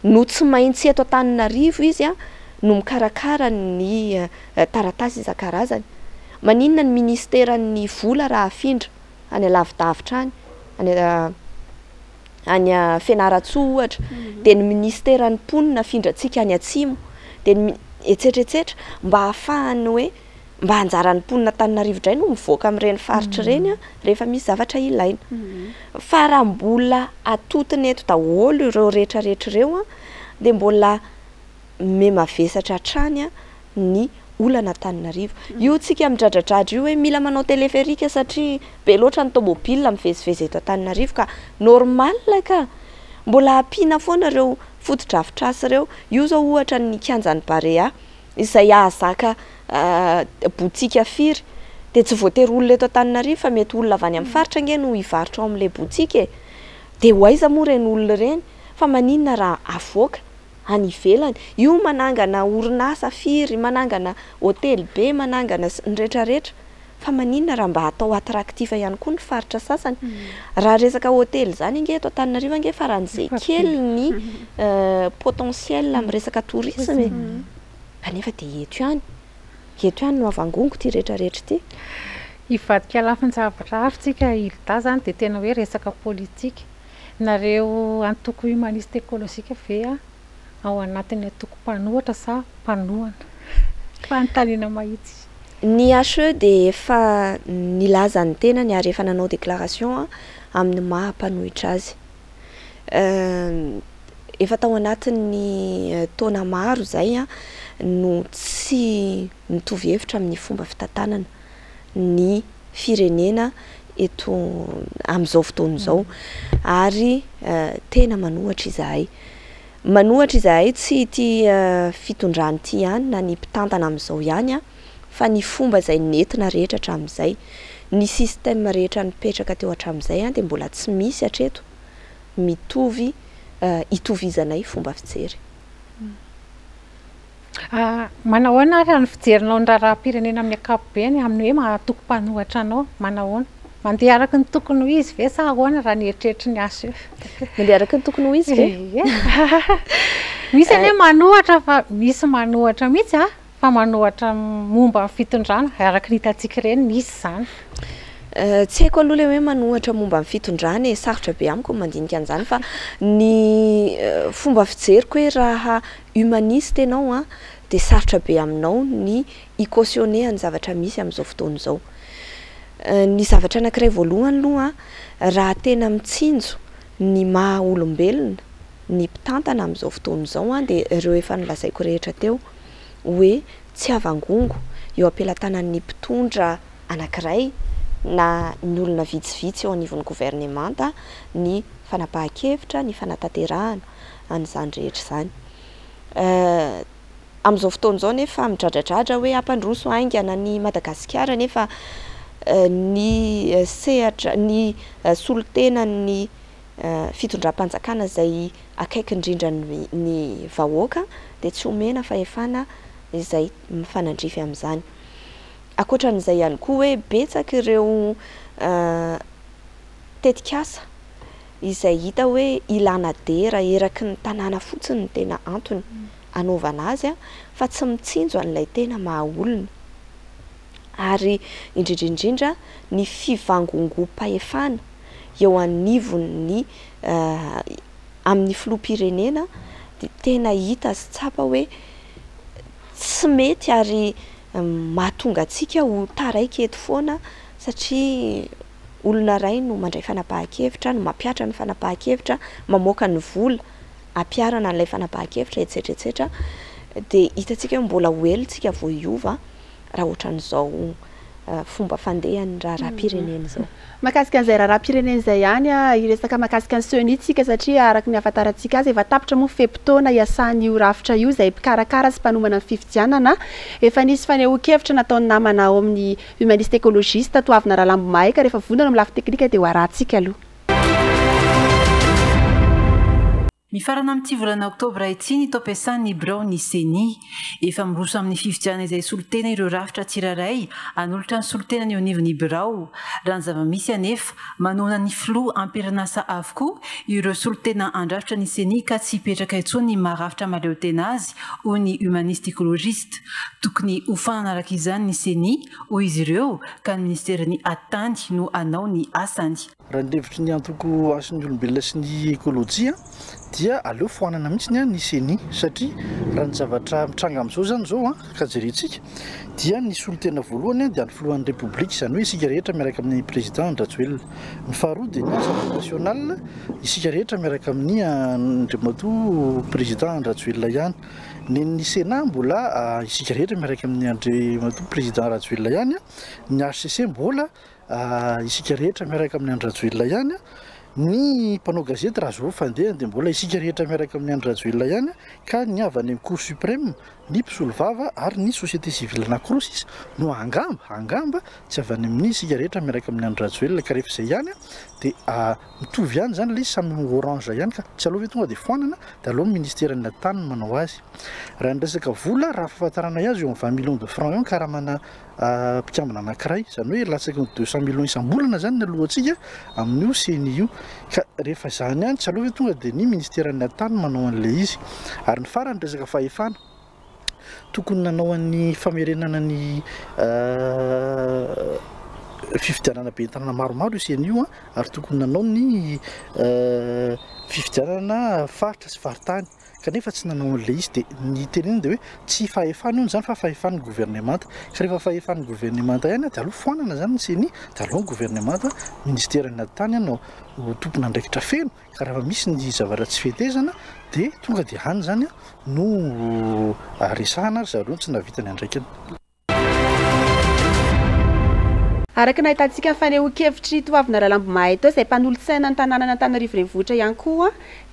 no tsy maintsy eto Antananarivo izy a no mikarakara ny taratasy isan-karazany? Maninona ny ministeran'ny vola raha afindra any alavidavitra any, any any Fianarantsoa ohatra, dia ny ministeran'ny mponina afindrantsika any atsimo, dia ny etsetra etsetra mba hahafahany hoe mba anjaran'ny mponina Antananarivo indray no mivoaka amin'ireny faritra ireny rehefa misy zavatra ilaina. Fa raha mbola atotona eto daholo ireo rehetrarehetra ireo dia mbola mimavesatra hatrany ny olana Antananarivo. Io tsika midradradradra io hoe mila manao téléphérique satria be loatra ny tomobile mivezivezy eto Antananarivo ka normal ka! Mbola ampiana foana ireo fotodrafitrasa ireo. Io zao ohatra ny kianjan'ny Barea izay ahazaka boutique firy dia tsy voatery olona eto Antananarivo fa mety olona avy any amin'ny faritra ange no hivarotra ao amin'ilay boutique e! Dia ho aiza moa ireny olona ireny? Fa maninona raha avoaka any ivelany? Io manangana orinasa firy, manangana hotely be, manangana ny rehetrarehetra. Fa maninona raha mba atao attractif ihany koa ny faritra sasany? Raha resaka hotely izany ange eto Antananarivo ange faran'izay kely ny potentiel amin'ny resaka tourisme e. Kanefa dia eto ihany, eto ihany no avangongo ity rehetrarehetra ity. Hivadika lafin-javatra hafa tsika Hilda zany dia tena hoe resaka politika. Nareo antoko humaniste écologique ve ao anatin'ny antoko mpanohatra sa mpanohana? Fanontaniana mahitsy. Ny HE dia efa nilaza ny tenany ary efa nanao déclaration amin'ny maha mpanohitra azy. Efa tao anatin'ny taona maro izay no tsy mitovy hevitra amin'ny fomba fitantanana ny firenena eto amin'izao fotoana izao ary tena manohatra izahay. Manohatra izahay tsy ity fitondrana ity ihany na ny mpitantana amin'izao ihany fa ny fomba izay nentina rehetra hatramin'izay. Ny système rehetra nipetraka teo hatramin'izay dia mbola tsy misy hatreto mitovy itovizanay fomba fijery. Manahoana ary ny fijerinao ny raharaham-pirenena amin'ny ankapobeny amin'ny hoe maha antoko mpanohatra anao? Manahoana? Mandeha araka ny tokony ho izy ve sa ahoana raha ny eritreritry ny HE? Mandeha araka ny tokony ho izy ve? Ie. Misy anie manohatra fa misy manohatra mihitsy a, fa manohatra momba ny fitondrana araka ny hitantsika ireny misy izany. Tsy haiko aloha ilay hoe manohatra momba ny fitondrana e, sarotra be amiko ny mandinika an'izany fa ny fomba fijeriko hoe raha humaniste ianao an, dia sarotra be aminao ny hi-cautionner ny zavatra misy amin'izao fotoana izao. Ny zavatra anankiray voalohany aloha an, raha tena mitsinjo ny maha olombelona ny mpitantana amin'izao fotoana izao an, dia ireo efa nolazaiko rehetra teo hoe tsy avangongo eo am-pelatanan'ny mpitondra anankiray na ny olona vitsivitsy eo anivon'ny governemanta ny fanapahan-kevitra, ny fanatanterahana an'izany rehetra izany. Amin'izao fotoana izao nefa midradradradra hoe hampandroso haingana ny Madagasikara nefa ny sehatra, ny solontenan'ny fitondram-panjakana izay akaiky indrindra ny vahoaka dia tsy omena fahefana izay mifanandrify amin'izany. Ankoatran'izay ihany koa hoe betsaka ireo tetikasa izay hita hoe ilana dera eraky ny tanàna fotsiny no tena antony anaovana azy fa tsy mitsinjo an'ilay tena maha olona. Ary indrindra indrindra ny fivangongoam-pahefana eo anivon'ny amin'ny filoham-pirenena dia tena hita sy tsapa hoe tsy mety ary mahatonga antsika ho taraiky eto foana. satria olona iray no mandray fanapahan-kevitra, no mampihatra ny fanapahan-kevitra, mamoaka ny vola hampiharana an'ilay fanapahan-kevitra, etsetra etsetra, dia hitantsika hoe mbola ho ela isika vao hiova raha ohatran'izao fomba fandehan'ny raharaham-pirenena izao. Mahakasika an'izay raharaham-pirenena izay ihany, hiresaka mahakasika ny CENI tsika satria araka ny ahafantarantsika azy efa tapitra moa ny fe-potoana iasan'io rafitra io izay mpikarakara sy mpanomana ny fifidianana. Efa nisy fanehoan-kevitra nataon'ny namana ao amin'ny Humaniste Ecologiste Toavina Ralambomahay ka rehefa vonona amin'ny lafiny teknika dia ho arahantsika aloha. Mifarana amin'ity volana oktobra ity ny taom-piasan'ny biraon'ny Ceni. Efa miroso amin'ny fifidianana izay solontena ireo rafitra tsirairay hanolotra ny solontenany eo anivon'ny birao. Raha ny zava-misy anefa, manohana ny filoha am-perinasa avokoa ireo solontena handrafitra ny Ceni ka tsy hipetraka intsony ny maha rafitra mahaleotena azy, hoy ny Humaniste Ecologiste. Tokony hofanana araka izany ny Ceni, hoy izy ireo, ka ny minisiteran'ny Atitany no hanao ny asany. Raha ny hevitry ny antoko Hasin'ny olombelona sy ny ekolojia dia aleo foanana mihitsy ny ceni satria raha ny zavatra mitranga amin'izao izany izao ka jerentsika dia ny solontena voalohany dia ny filohan'ny repoblika izany hoe isika rehetra miaraka amin'ny président Andry Rajoelina, ny faharoa dia ny assemblée nationale isika rehetra miaraka amin'ny Andriamatoa président Andry Rajoelina ihany, ny sénat mbola isika rehetra miaraka amin'ny Andriamatoa président Rajoelina ihany, ny HCC mbola Isika rehetra miaraka amin'i Andry Rajoelina ihany, ny mpanao gazety raha zao fandehany dia mbola isika rehetra miaraka amin'i Andry Rajoelina ihany ka ny avy any amin'ny cour suprême, ny mpisolovava ary ny société civile anankiroa sisa no angamba, angamba tsy avy any amin'ny isika rehetra miaraka amin'i Andry Rajoelina ka rehefa izay ihany dia mitovy ihany izany ilay izy samy orange ihany ka tsy aleo ve tonga dia foanana dia aleo ny ministeran'ny atitany no manao azy. Raha ny resaka vola, raha ny fahafantaranay azy eo amin'ny 20 millions de francs eo ny karamana mpikambana anankiray, izany hoe latsaky ny 200 millions isam-bolana izany ny alohantsika amin'io ceni io, ka rehefa izany ihany tsy aleo ve tonga dia ny ministeran'ny atitany no manao an'ilay izy. Ary ny farany resaka fahefana, tokony nanao an'ny famerenana ny fifidianana ben'ny tanàna maromaro io ceni io ary tokony nanao ny fifidianana faritra sy faritany. kanefa tsy nanao an'ilay izy dia ny teneniny dia hoe tsy fahefany hono izany fa fahefan'ny governemanta, ka rehefa fahefan'ny governemanta ihany dia aleo foanana izany ny ceni dia aleo ny governemanta, ministeran'ny atitany no ho tompon'andraikitra feno ka rehefa misy ny zavatra tsy fetezana dia tonga dia any izany no resahana ry zareo tsy nahavita ny andraikiny. Araka ny nahitantsika ny fanehoan-kevitr'i Toavina Ralambomahay teo, izay mpanolotsaina ny tanànan'Antananarivo Renivohitra ihany koa,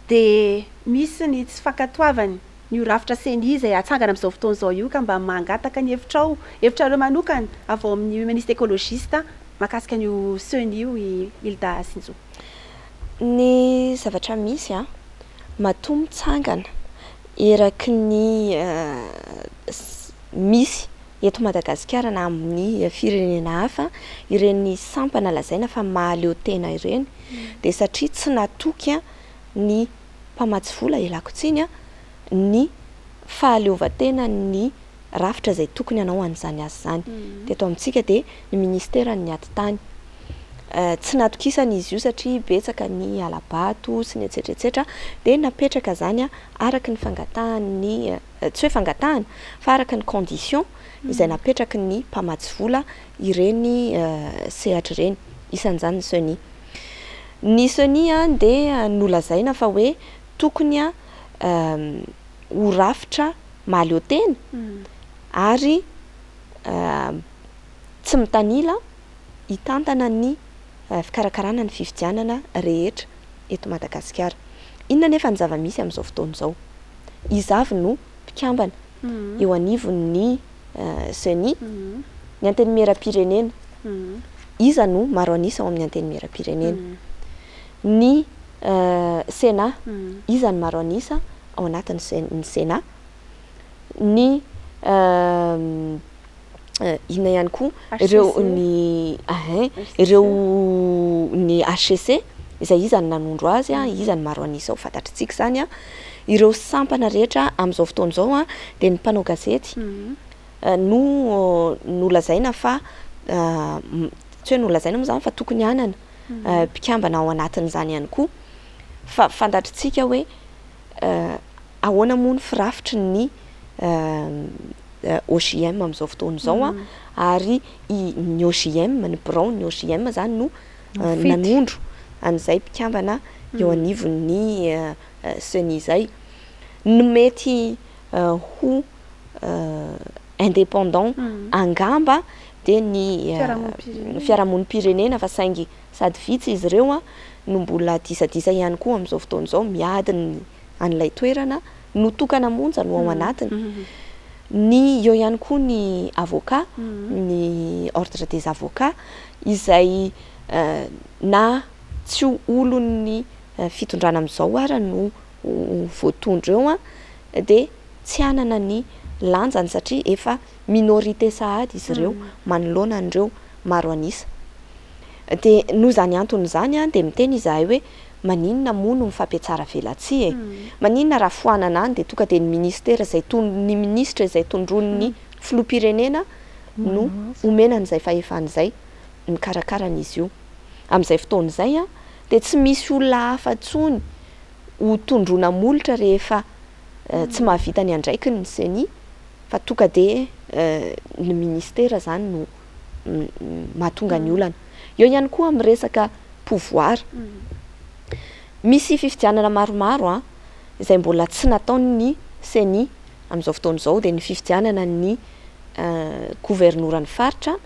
dia misy ny tsy fankatoavany ny io rafitra ceni izay atsangana amin'izao fotoana izao io, ka mba mangataka ny hevitrao, hevitrareo manokana avy ao amin'ny Humaniste Ecologiste mahakasika an'io ceni io i Hilda Sinjo. Ny zavatra misy an, matoa mitsangana eraky ny misy eto Madagasikara na amin'ny firenena hafa ireny sampana lazaina fa mahaleo tena ireny dia satria tsy natoky ny mpamatsy vola, ialako tsiny, ny fahaleovantenan'ny rafitra izay tokony hanao an'izany asa izany. Teto amintsika dia ny ministeran'ny atitany. Tsy natokisana izy io satria betsaka ny hala-bato sy ny etsetra etsetra dia napetraka izany araka ny fangatahan'ny tsy hoe fangatahana fa araka ny condition izay napetraky ny mpamatsy vola ireny sehatra ireny, isan'izany ny ceni. Ny ceni dia nolazaina fa hoe tokony ho rafitra mahaleo tena ary tsy mitanila hitantana ny fikarakarana ny fifidianana rehetra eto Madagasikara. Inona anefa ny zava-misy amin'izao fotoana izao? Iza avy no mpikambana eo anivon'ny ceni? Ny Antenimierampirenena. Iza no maro an'isa ao amin'ny Antenimierampirenena? Ny Sénat. Iza no maro an'isa ao anatin'ny Sénat? Ny inona ihany koa ireo ny ahin ireo ny HCC izay iza no nanondro azy a, iza no maro an'isa ho fantatritsika izany a, ireo sampana rehetra amin'izao fotoana izao a dia ny mpanao gazety no nolazaina fa tsy hoe nolazaina moa izany fa tokony hanana mpikambana ao anatin'izany ihany koa fa fantatritsika hoe ahoana moa ny firafitry ny. OJM amin'izao fotoana izao a, ary ny OJM, ny biraon'ny OJM zany no nanondro an'izay mpikambana eo anivon'ny CENI izay. Ny mety ho indépendant angamba dia ny fiarahamonim-pirenena, fa saingy sady vitsy izy ireo a no mbola disadisa ihany koa amin'izao fotoana izao, miady ny an'ilay toerana no tokana monja no ao anatiny. Ny eo ihany koa ny avocat, ny ordre des avocats izay na tsy ho olon'ny fitondrana amin'izao ara no voatondro eo a, dia tsy hanana ny lanjany satria efa minorité sahady izy ireo manoloana an'ireo maro an'isa. Dia noho izany antony izany a, dia miteny izahay hoe maninona moa no mifampiatsara velatsihy e? Maninona raha foanana any dia tonga dia ny ministera izay ny minisitra izay tondroin'ny filoham-pirenena no omena an'izay fahefana izay mikarakara an'izy io. Amin'izay fotoana izay a, dia tsy misy olona hafa intsony ho tondroina molotra rehefa tsy mahavita ny andraikiny ny CENI, fa tonga dia ny ministera izany no mahatonga ny olana. Eo ihany koa amin'ny resaka pouvoir. Misy fifidianana maromaro a, izay mbola tsy nataon'ny CENI amin'izao fotoana izao, dia ny fifidianana ny governoran'ny faritra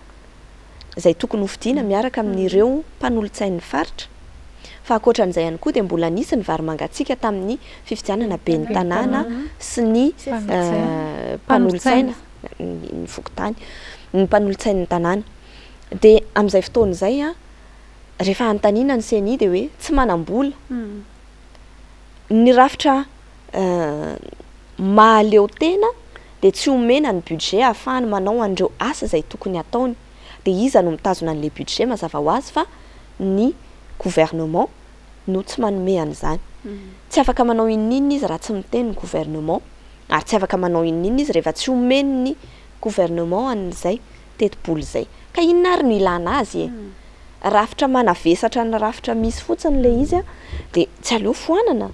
izay tokony hofidiana miaraka amin'ireo mpanolotsain'ny faritra. Fa ankoatran'izay ihany koa dia mbola nisy ny vary mangatsiaka tamin'ny fifidianana ben'ny tanàna sy ny mpanolotsaina ny fokontany, ny mpanolotsain'ny tanàna. Dia amin'izay fotoana izay a, rehefa anontaniana ny CENI dia hoe tsy manam-bola. Ny rafitra mahaleo tena dia tsy omena ny budget ahafahany manao an'ireo asa izay tokony hataony. Dia iza no mitazona an'ilay budget? Mazava ho azy fa ny gouvernement no tsy manome an'izany. Tsy afaka manao inon'inona izy raha tsy miteny ny gouvernement, ary tsy afaka manao inon'inona izy rehefa tsy omen'ny gouvernement an'izay tetibola izay. Ka inona ary no ilana azy e? Rafitra manavesatra ny rafitra misy fotsiny ilay izy a, dia tsy aleo foanana.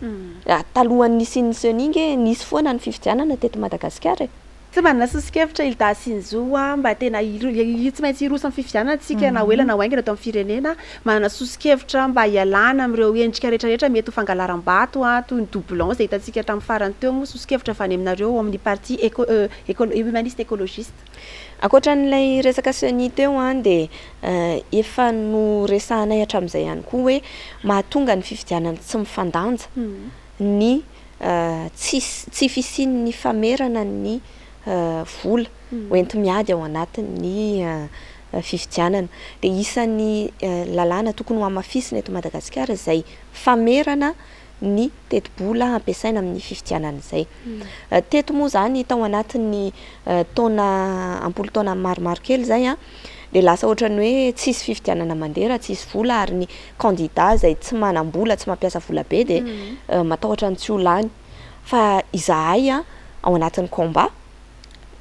Talohan'ny nisian'ny CENI nge nisy foana ny fifidianana teto Madagasikara e. Tsy manana soso-kevitra Hilda sy ny Zo a, mba tena tsy maintsy hiroso amin'ny fifidianana tsika na ho ela na ho haingana eto amin'ny firenena. Manana soso-kevitra mba hialana amin'ireo endrika rehetrarehetra mety ho fangalaram-bato a, toy ny doublon izay hitantsika tamin'ny farany teo moa, soso-kevitra avy any aminareo ao amin'ny parti eco humaniste écologiste. Ankoatra an'ilay resaka CENI teo an, dia efa noresahanay hatramin'izay ihany koa hoe mahatonga ny fifidianana tsy mifandanja ny tsy tsy fisian'ny famerana ny vola hoenti-miady ao anatin'ny fifidianana. Dia isan'ny lalàna tokony hohamafisina eto Madagasikara izay famerana ny tetibola ampiasaina amin'ny fifidianana izay. Teto moa izany tao anatin'ny taona am-polo taona maromaro kely izay an, dia lasa ohatran'ny hoe tsisy fifidianana mandeha raha tsisy vola, ary ny kandida izay tsy manam-bola, tsy mampiasa vola be dia matahotra ny tsy ho lany. Fa izahay an, ao anatin'ny combat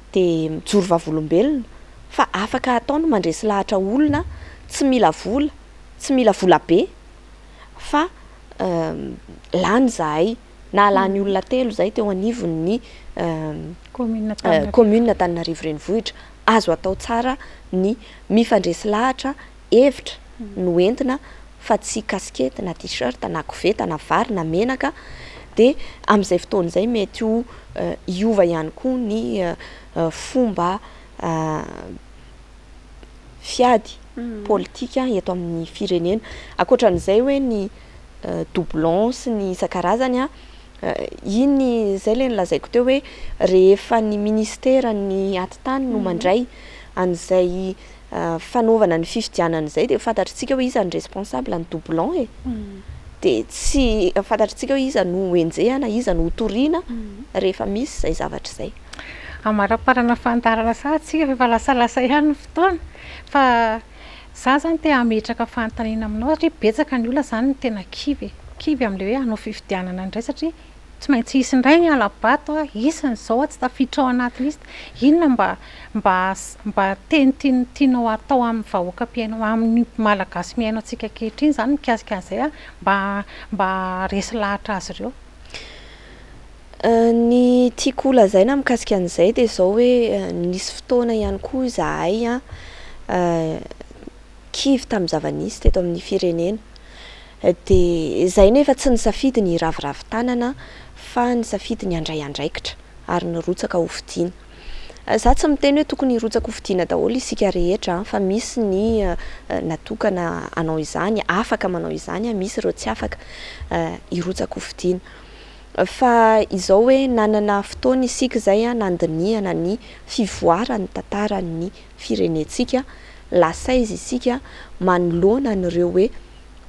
dia mijoro vavolombelona fa afaka atao ny mandresy lahatra olona tsy mila vola, tsy mila vola be fa lany izahay, nahalany olona telo izahay teo anivon'ny commune Antananarivo Renivohitra. Azo atao tsara ny mifandresy lahatra, hevitra no entina fa tsy casquette na t-shirt na koveta na vary na menaka, dia amin'izay fotoana izay mety ho hiova ihany koa ny fomba fiady politika eto amin'ny firenena. Ankoatran'izay hoe ny doublon sy ny isan-karazany an, iny izay ilay nolazaiko teo hoe rehefa ny ministeran'ny atitany no mandray an'izay fanaovana ny fifidianana izay dia fantatritsika hoe iza no responsable ny doublon e. Dia tsy fantatritsika hoe iza no henjehana, iza no hotoriana rehefa misy izay zavatra izay. Amaraparana fandaharana sahady tsika fa efa lasalasa ihany ny fotoana, fa za zany te hametraka fanontaniana aminao satria betsaka ny olona zany no tena kivy e, kivy amin'ilay hoe hanao fifidianana indray satria tsy maintsy hisy indray ny hala-bato a, hisy ny zao a, tsy tafiditra ao anaty liste, inona mba mba mba teny tian- tianao hatao amin'ny vahoaka mpihaino amin'ny malagasy mihaino antsika ankehitriny zany mikasika an'izay a, mba mba haharesy lahatra azy ireo? Ny tiako holazaina mikasika an'izay dia izao hoe nisy fotoana ihany koa izahay kivy tamin'ny zava-nisy teto amin'ny firenena. Dia izay nefa tsy nisafidy ny hiraviravy tanana fa nisafidy ny handray andraikitra ary nirotsaka hofidiana. Za tsy miteny hoe tokony hirotsaka hofidiana daholo isika rehetra fa misy ny natokana hanao izany, afaka manao izany, misy ireo tsy afaka hirotsaka hofidiana. Fa izao hoe nanana fotoana isika izay nandinihana ny fivoaran'ny tantaran'ny firenentsika, lasa aiza isika manoloana an'ireo hoe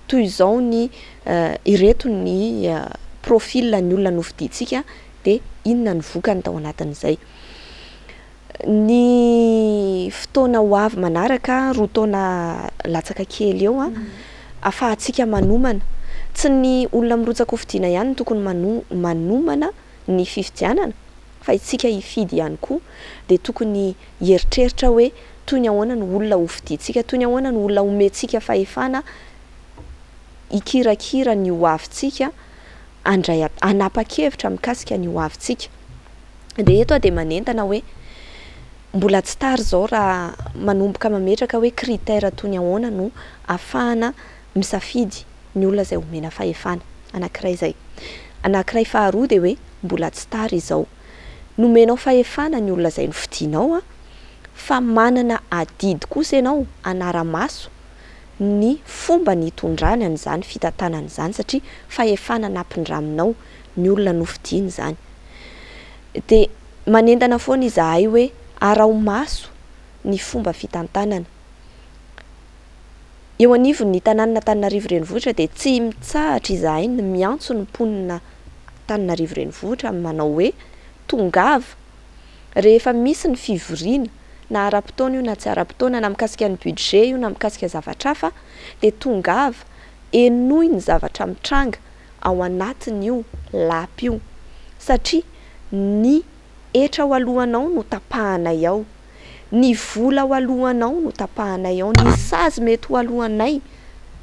toy izao ny ireto ny profil ny olona nofidintsika dia inona ny vokany tao anatin'izay. Ny fotoana ho avy manaraka, 2 taona latsaka kely eo, ahafahantsika manomana. Tsy ny olona mirotsaka hofidiana ihany no tokony manomana ny fifidianana, fa isika hifidy ihany koa dia tokony hieritreritra hoe toy ny ahoana no olona hofidintsika, toy ny ahoana no olona omentsika fahefana hikirakira ny hoavintsika, handray hanapa-kevitra mikasika ny hoavintsika. Dia eto aho dia manentana hoe mbola tsy tara izao raha manomboka mametraka hoe critère toy ny ahoana no ahafahana misafidy ny olona izay omena fahefana. Anankiray izay. Anankiray faharoa dia hoe mbola tsy tara izao. Nomenao fahefana ny olona izay nofidinao an, fa manana adidy kosa ianao hanara-maso ny fomba nitondrany an'izany fitantanana izany satria fahefana nampindraminao ny olona nofidiny izany. Dia manentana foana izahay hoe araho maso ny fomba fitantanana. Eo anivon'ny tanànan'Antananarivo Renivohitra dia tsy mitsahatra izahay ny miantso ny mponina Antananarivo Renivohitra manao hoe tongava rehefa misy ny fivoriana na ara-potoana io na tsy ara-potoana na mikasika ny budget io na mikasika zavatra hafa dia tongava henoy ny zavatra mitranga ao anatin'io lapa io satria ny hetra ao alohanao no tapahanay ao, ny vola ao alohanao no tapahanay ao, ny sazy mety ho alohanay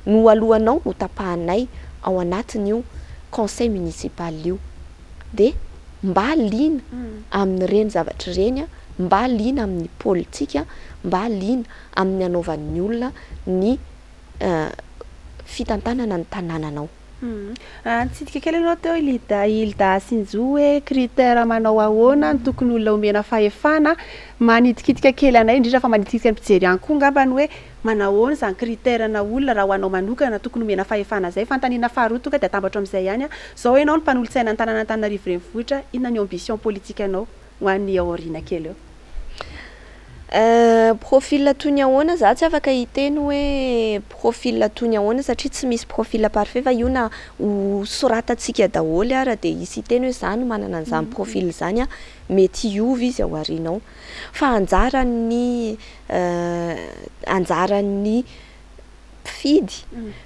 no alohanao no tapahanay ao anatin'io conseil municipal io. Dia mba liana amin'ireny zavatra ireny, mba liana amin'ny politika, mba liana amin'ny hanaovan'ny olona ny fitantanana ny tanànanao. Nitsidika kely ianao teo Hilda, Hilda Sinjo hoe critère manao ahoana no tokony olona omena fahefana, manitikitika kely anay indrindra fa manitikitika ny mpijery ihany koa angamba ny hoe manao ahoana izany critère na olona raha ho anao manokana tokony omena fahefana izay. Fanontaniana faharoa tonga dia atambatro amin'izay ihany, izao ianao no mpanolotsaina ny tanàn'Antananarivo Renivohitra, inona ny ambition politique anao ho an'ny ao aoriana kely eo? Profil toy ny ahoana? Za tsy afaka hiteny hoe profil toy ny ahoana satria tsy misy profil parfait fa io na ho soratantsika daholo ara dia hisy hiteny hoe za no manana an'izany profil izany an, mety hiova izy ao aoriana ao. Fa anjaran'ny anjaran'ny mpifidy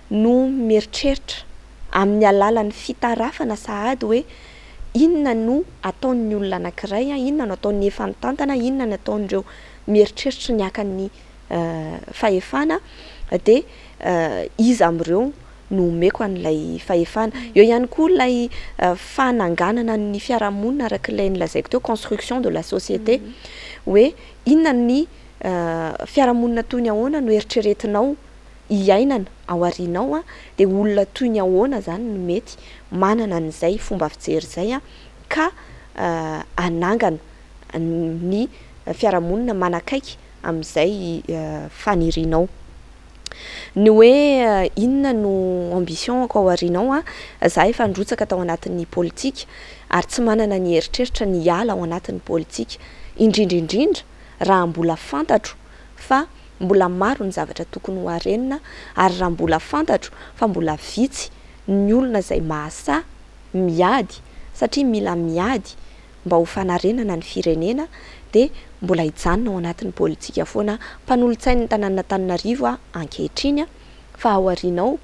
no mieritreritra amin'ny alalan'ny fitarafana sahady hoe inona no ataon'ny olona anankiray, inona no ataon'ny efa nitantana, inona no ataon'ireo mieritreritra ny haka ny fahefana dia iza amin'ireo no omeko an'ilay fahefana. Eo ihany koa ilay fananganana ny fiarahamonina araka ilay nolazaiko teo construction de la société hoe inona ny fiarahamonina toy ny ahoana no eritreretinao hiainana ao aoriana ao dia olona toy ny ahoana izany no mety manana an'izay fomba fijery izay ka hanangana ny fiarahamonina manakaiky amin'izay fanirianao. Ny hoe inona no ambition-ko ao aoriana ao, za efa nirotsaka tao anatin'ny politika ary tsy manana ny eritreritra ny hiala ao anatin'ny politika, indrindra indrindra raha mbola fantatro fa mbola maro ny zavatra tokony ho harenina ary raha mbola fantatro fa mbola vitsy ny olona izay mahasahy miady satria mila miady mba ho fanarenana ny firenena dia mbola hijanona ao anatin'ny politika foana aho. Mpanolotsain'ny tanànan'Antananarivo aho ankehitriny fa ao aoriana ao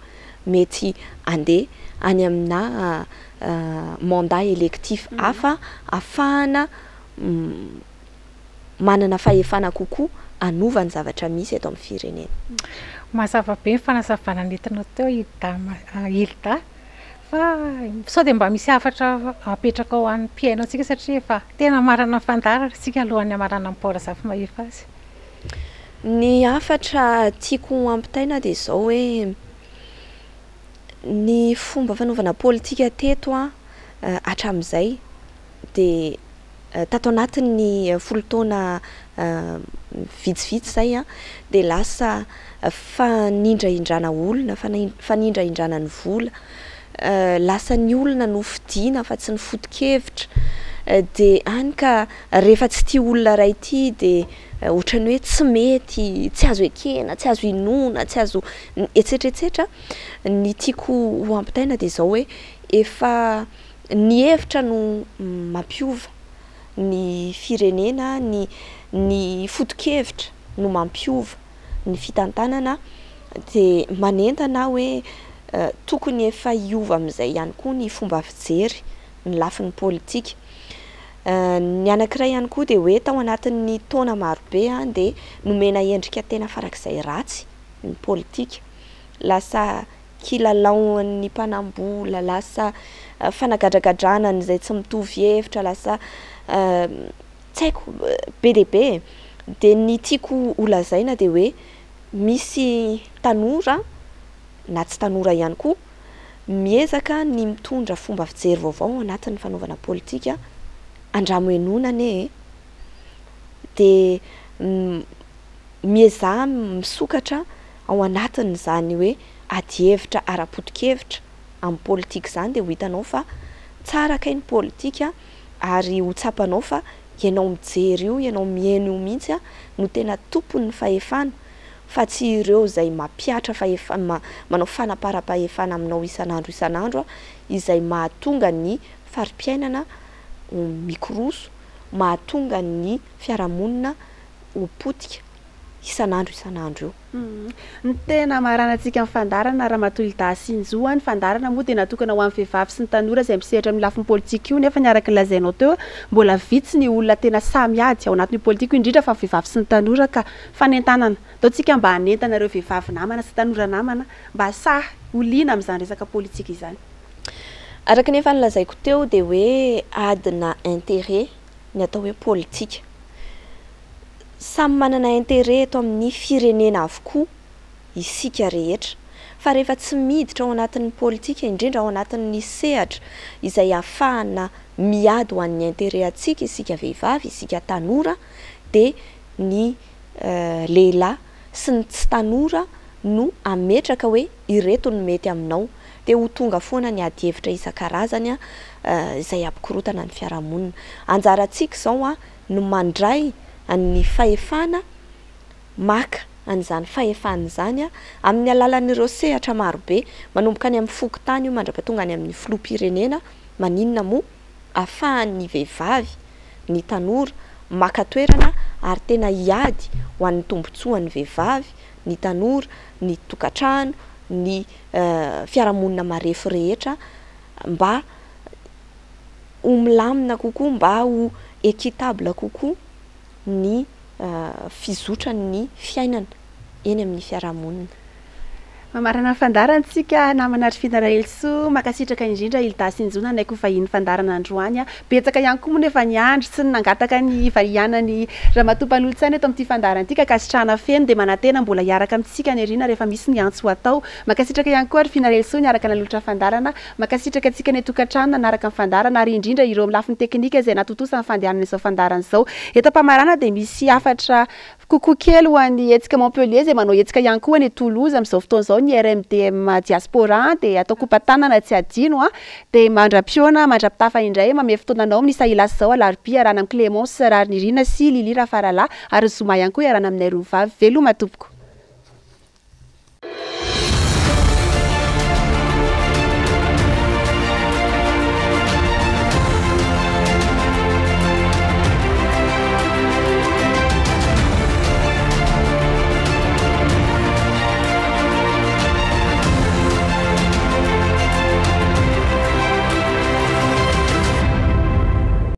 mety handeha any amina mandat électif hafa ahafahana manana fahefana kokoa hanova ny zavatra misy eto amin'ny firenena. Mazava be ny fanazavana nentinao teo Hilda. Fa sao dia mba misy hafatra apetraka ho an'ny mpihaino antsika satria efa tena hamarana ny fandaharana isika alohan'ny hamaranan'i Paul Razafimahefa azy. Ny hafatra tiako hampitaina dia izao hoe, ny fomba fanaovana politika teto hatramin'izay dia tato anatin'ny folo taona vitsivitsy izay dia lasa fanindrahindrana olona, fanindrahindrana ny vola, lasa ny olona no fidiana fa tsy ny foto-kevitra, dia hany ka rehefa tsy tia olona iray ity dia ohatran'ny hoe tsy mety, tsy azo ekena, tsy azo inoana, tsy azo etsetra etsetra, ny tiako ho ampitaina dia izao hoe efa ny hevitra no mampiova ny firenena, ny ny foto-kevitra no mampiova ny fitantanana dia manentana aho hoe tokony efa hiova amin'izay ihany koa ny fomba fijery ny lafiny politika. Ny anankiray ihany koa dia hoe tao anatin'ny taona marobe dia nomena endrika tena farak'izay ratsy ny politika. Lasa kilalaon'ny mpanambola, lasa fanagadragadrana an'izay tsy mitovy hevitra, lasa tsy haiko, be dia be e! Dia ny tiako ho lazaina dia hoe misy tanora na tsy tanora ihany koa miezaka ny mitondra fomba fijery vaovao ao anatin'ny fanaovana politika, andramo henoina anie e! Dia miezaha misokatra ao anatin'izany hoe adihevitra ara-potokevitra amin'ny politika izany dia ho hitanao fa tsara kay ny politika ary ho tsapanao fa ianao mijery io, ianao mihaino io mihitsy no tena tompon'ny fahefana fa tsy ireo izay mampihatra fahefana, manao fanaparam-pahefana aminao isan'andro isan'andro izay mahatonga ny fari-piainana ho mikoroso, mahatonga ny fiarahamonina ho potika isan'andro isan'andro io. Ny tena hamaranantsika ny fandaharana Ramatoa Hilda Sinjo a, ny fandaharana moa dia natokana ho an'ny vehivavy sy ny tanora izay misehatra amin'ny lafiny politika io nefa ny araka ny lazainao teo mbola vitsy ny olona tena sahy miady ao anatin'io politika io indrindra fa ny vehivavy sy ny tanora ka fanentanana ataontsika mba hanentana ireo vehivavy namana sy tanora namana mba sahy ho liana amin'izany resaka politika izany. Araka ny efa nolazaiko teo dia hoe adina intérêt ny atao hoe politika. Samy manana intérêt eto amin'ny firenena avokoa isika rehetra. Fa rehefa tsy miditra ao anatin'ny politika, indrindra ao anatin'ny sehatra izay ahafahana miady ho an'ny intérêt antsika isika vehivavy, isika tanora, dia ny lehilahy sy ny tsy tanora no hametraka hoe ireto no mety aminao. Dia ho tonga foana ny adihevitra isan-karazany izay hampikorontana ny fiarahamonina. Anjarantsika izao no mandray ny fahefana, maka an'izany fahefana izany amin'ny alalan'ireo sehatra marobe, manomboka any amin'ny fokontany io mandra-pahatonga any amin'ny filoham-pirenena, maninona moa ahafahan'ny vehivavy, ny tanora maka toerana ary tena hiady ho an'ny tombontsoan'ny vehivavy, ny tanora, ny tokantrano, ny fiarahamonina marefo rehetra mba ho milamina kokoa, mba ho équitable kokoa ny fizotran'ny fiainana eny amin'ny fiarahamonina. Mamarana ny fandaharana isika namana Rifina Rahelisoa, mankasitraka indrindra Hilda sy Njo nanaiky ho vahiny fandaharana androany. Betsaka ihany koa moa nefa ny andro tsy ny nangataka ny hivahianan'i Ramatoa Mpanolotsaina eto amin'ity fandaharana ity ka ankasitrahana feno dia manantena mbola hiaraka amintsika any aoriana rehefa misy ny antso ho atao. Mankasitraka ihany koa Rifina Rahelisoa niaraka nanolotra fandaharana. Mankasitraka antsika any an-tokantrano nanaraka ny fandaharana ary indrindra ireo amin'ny lafiny teknika izay nahatontosa ny fandehanana izao fandaharana izao. Eto am-pamarana dia misy hafatra kokoa kely ho an'ny hetsika Montpellier izay manao hetsika ihany koa any Toulouse amin'izao fotoana izao ny RMDM Diaspora dia atao kopa-tanana tsy adino a! Dia mandra-pihaona mandra-pitafa indray mamehy fotoana anao amin'ny Sahilasy izao alarobia iarahana amin'i Clémence Raharinirina sy Lily Rafaralahy ary ny zoma ihany koa iarahana aminay roa vavy. Veloma tompoko.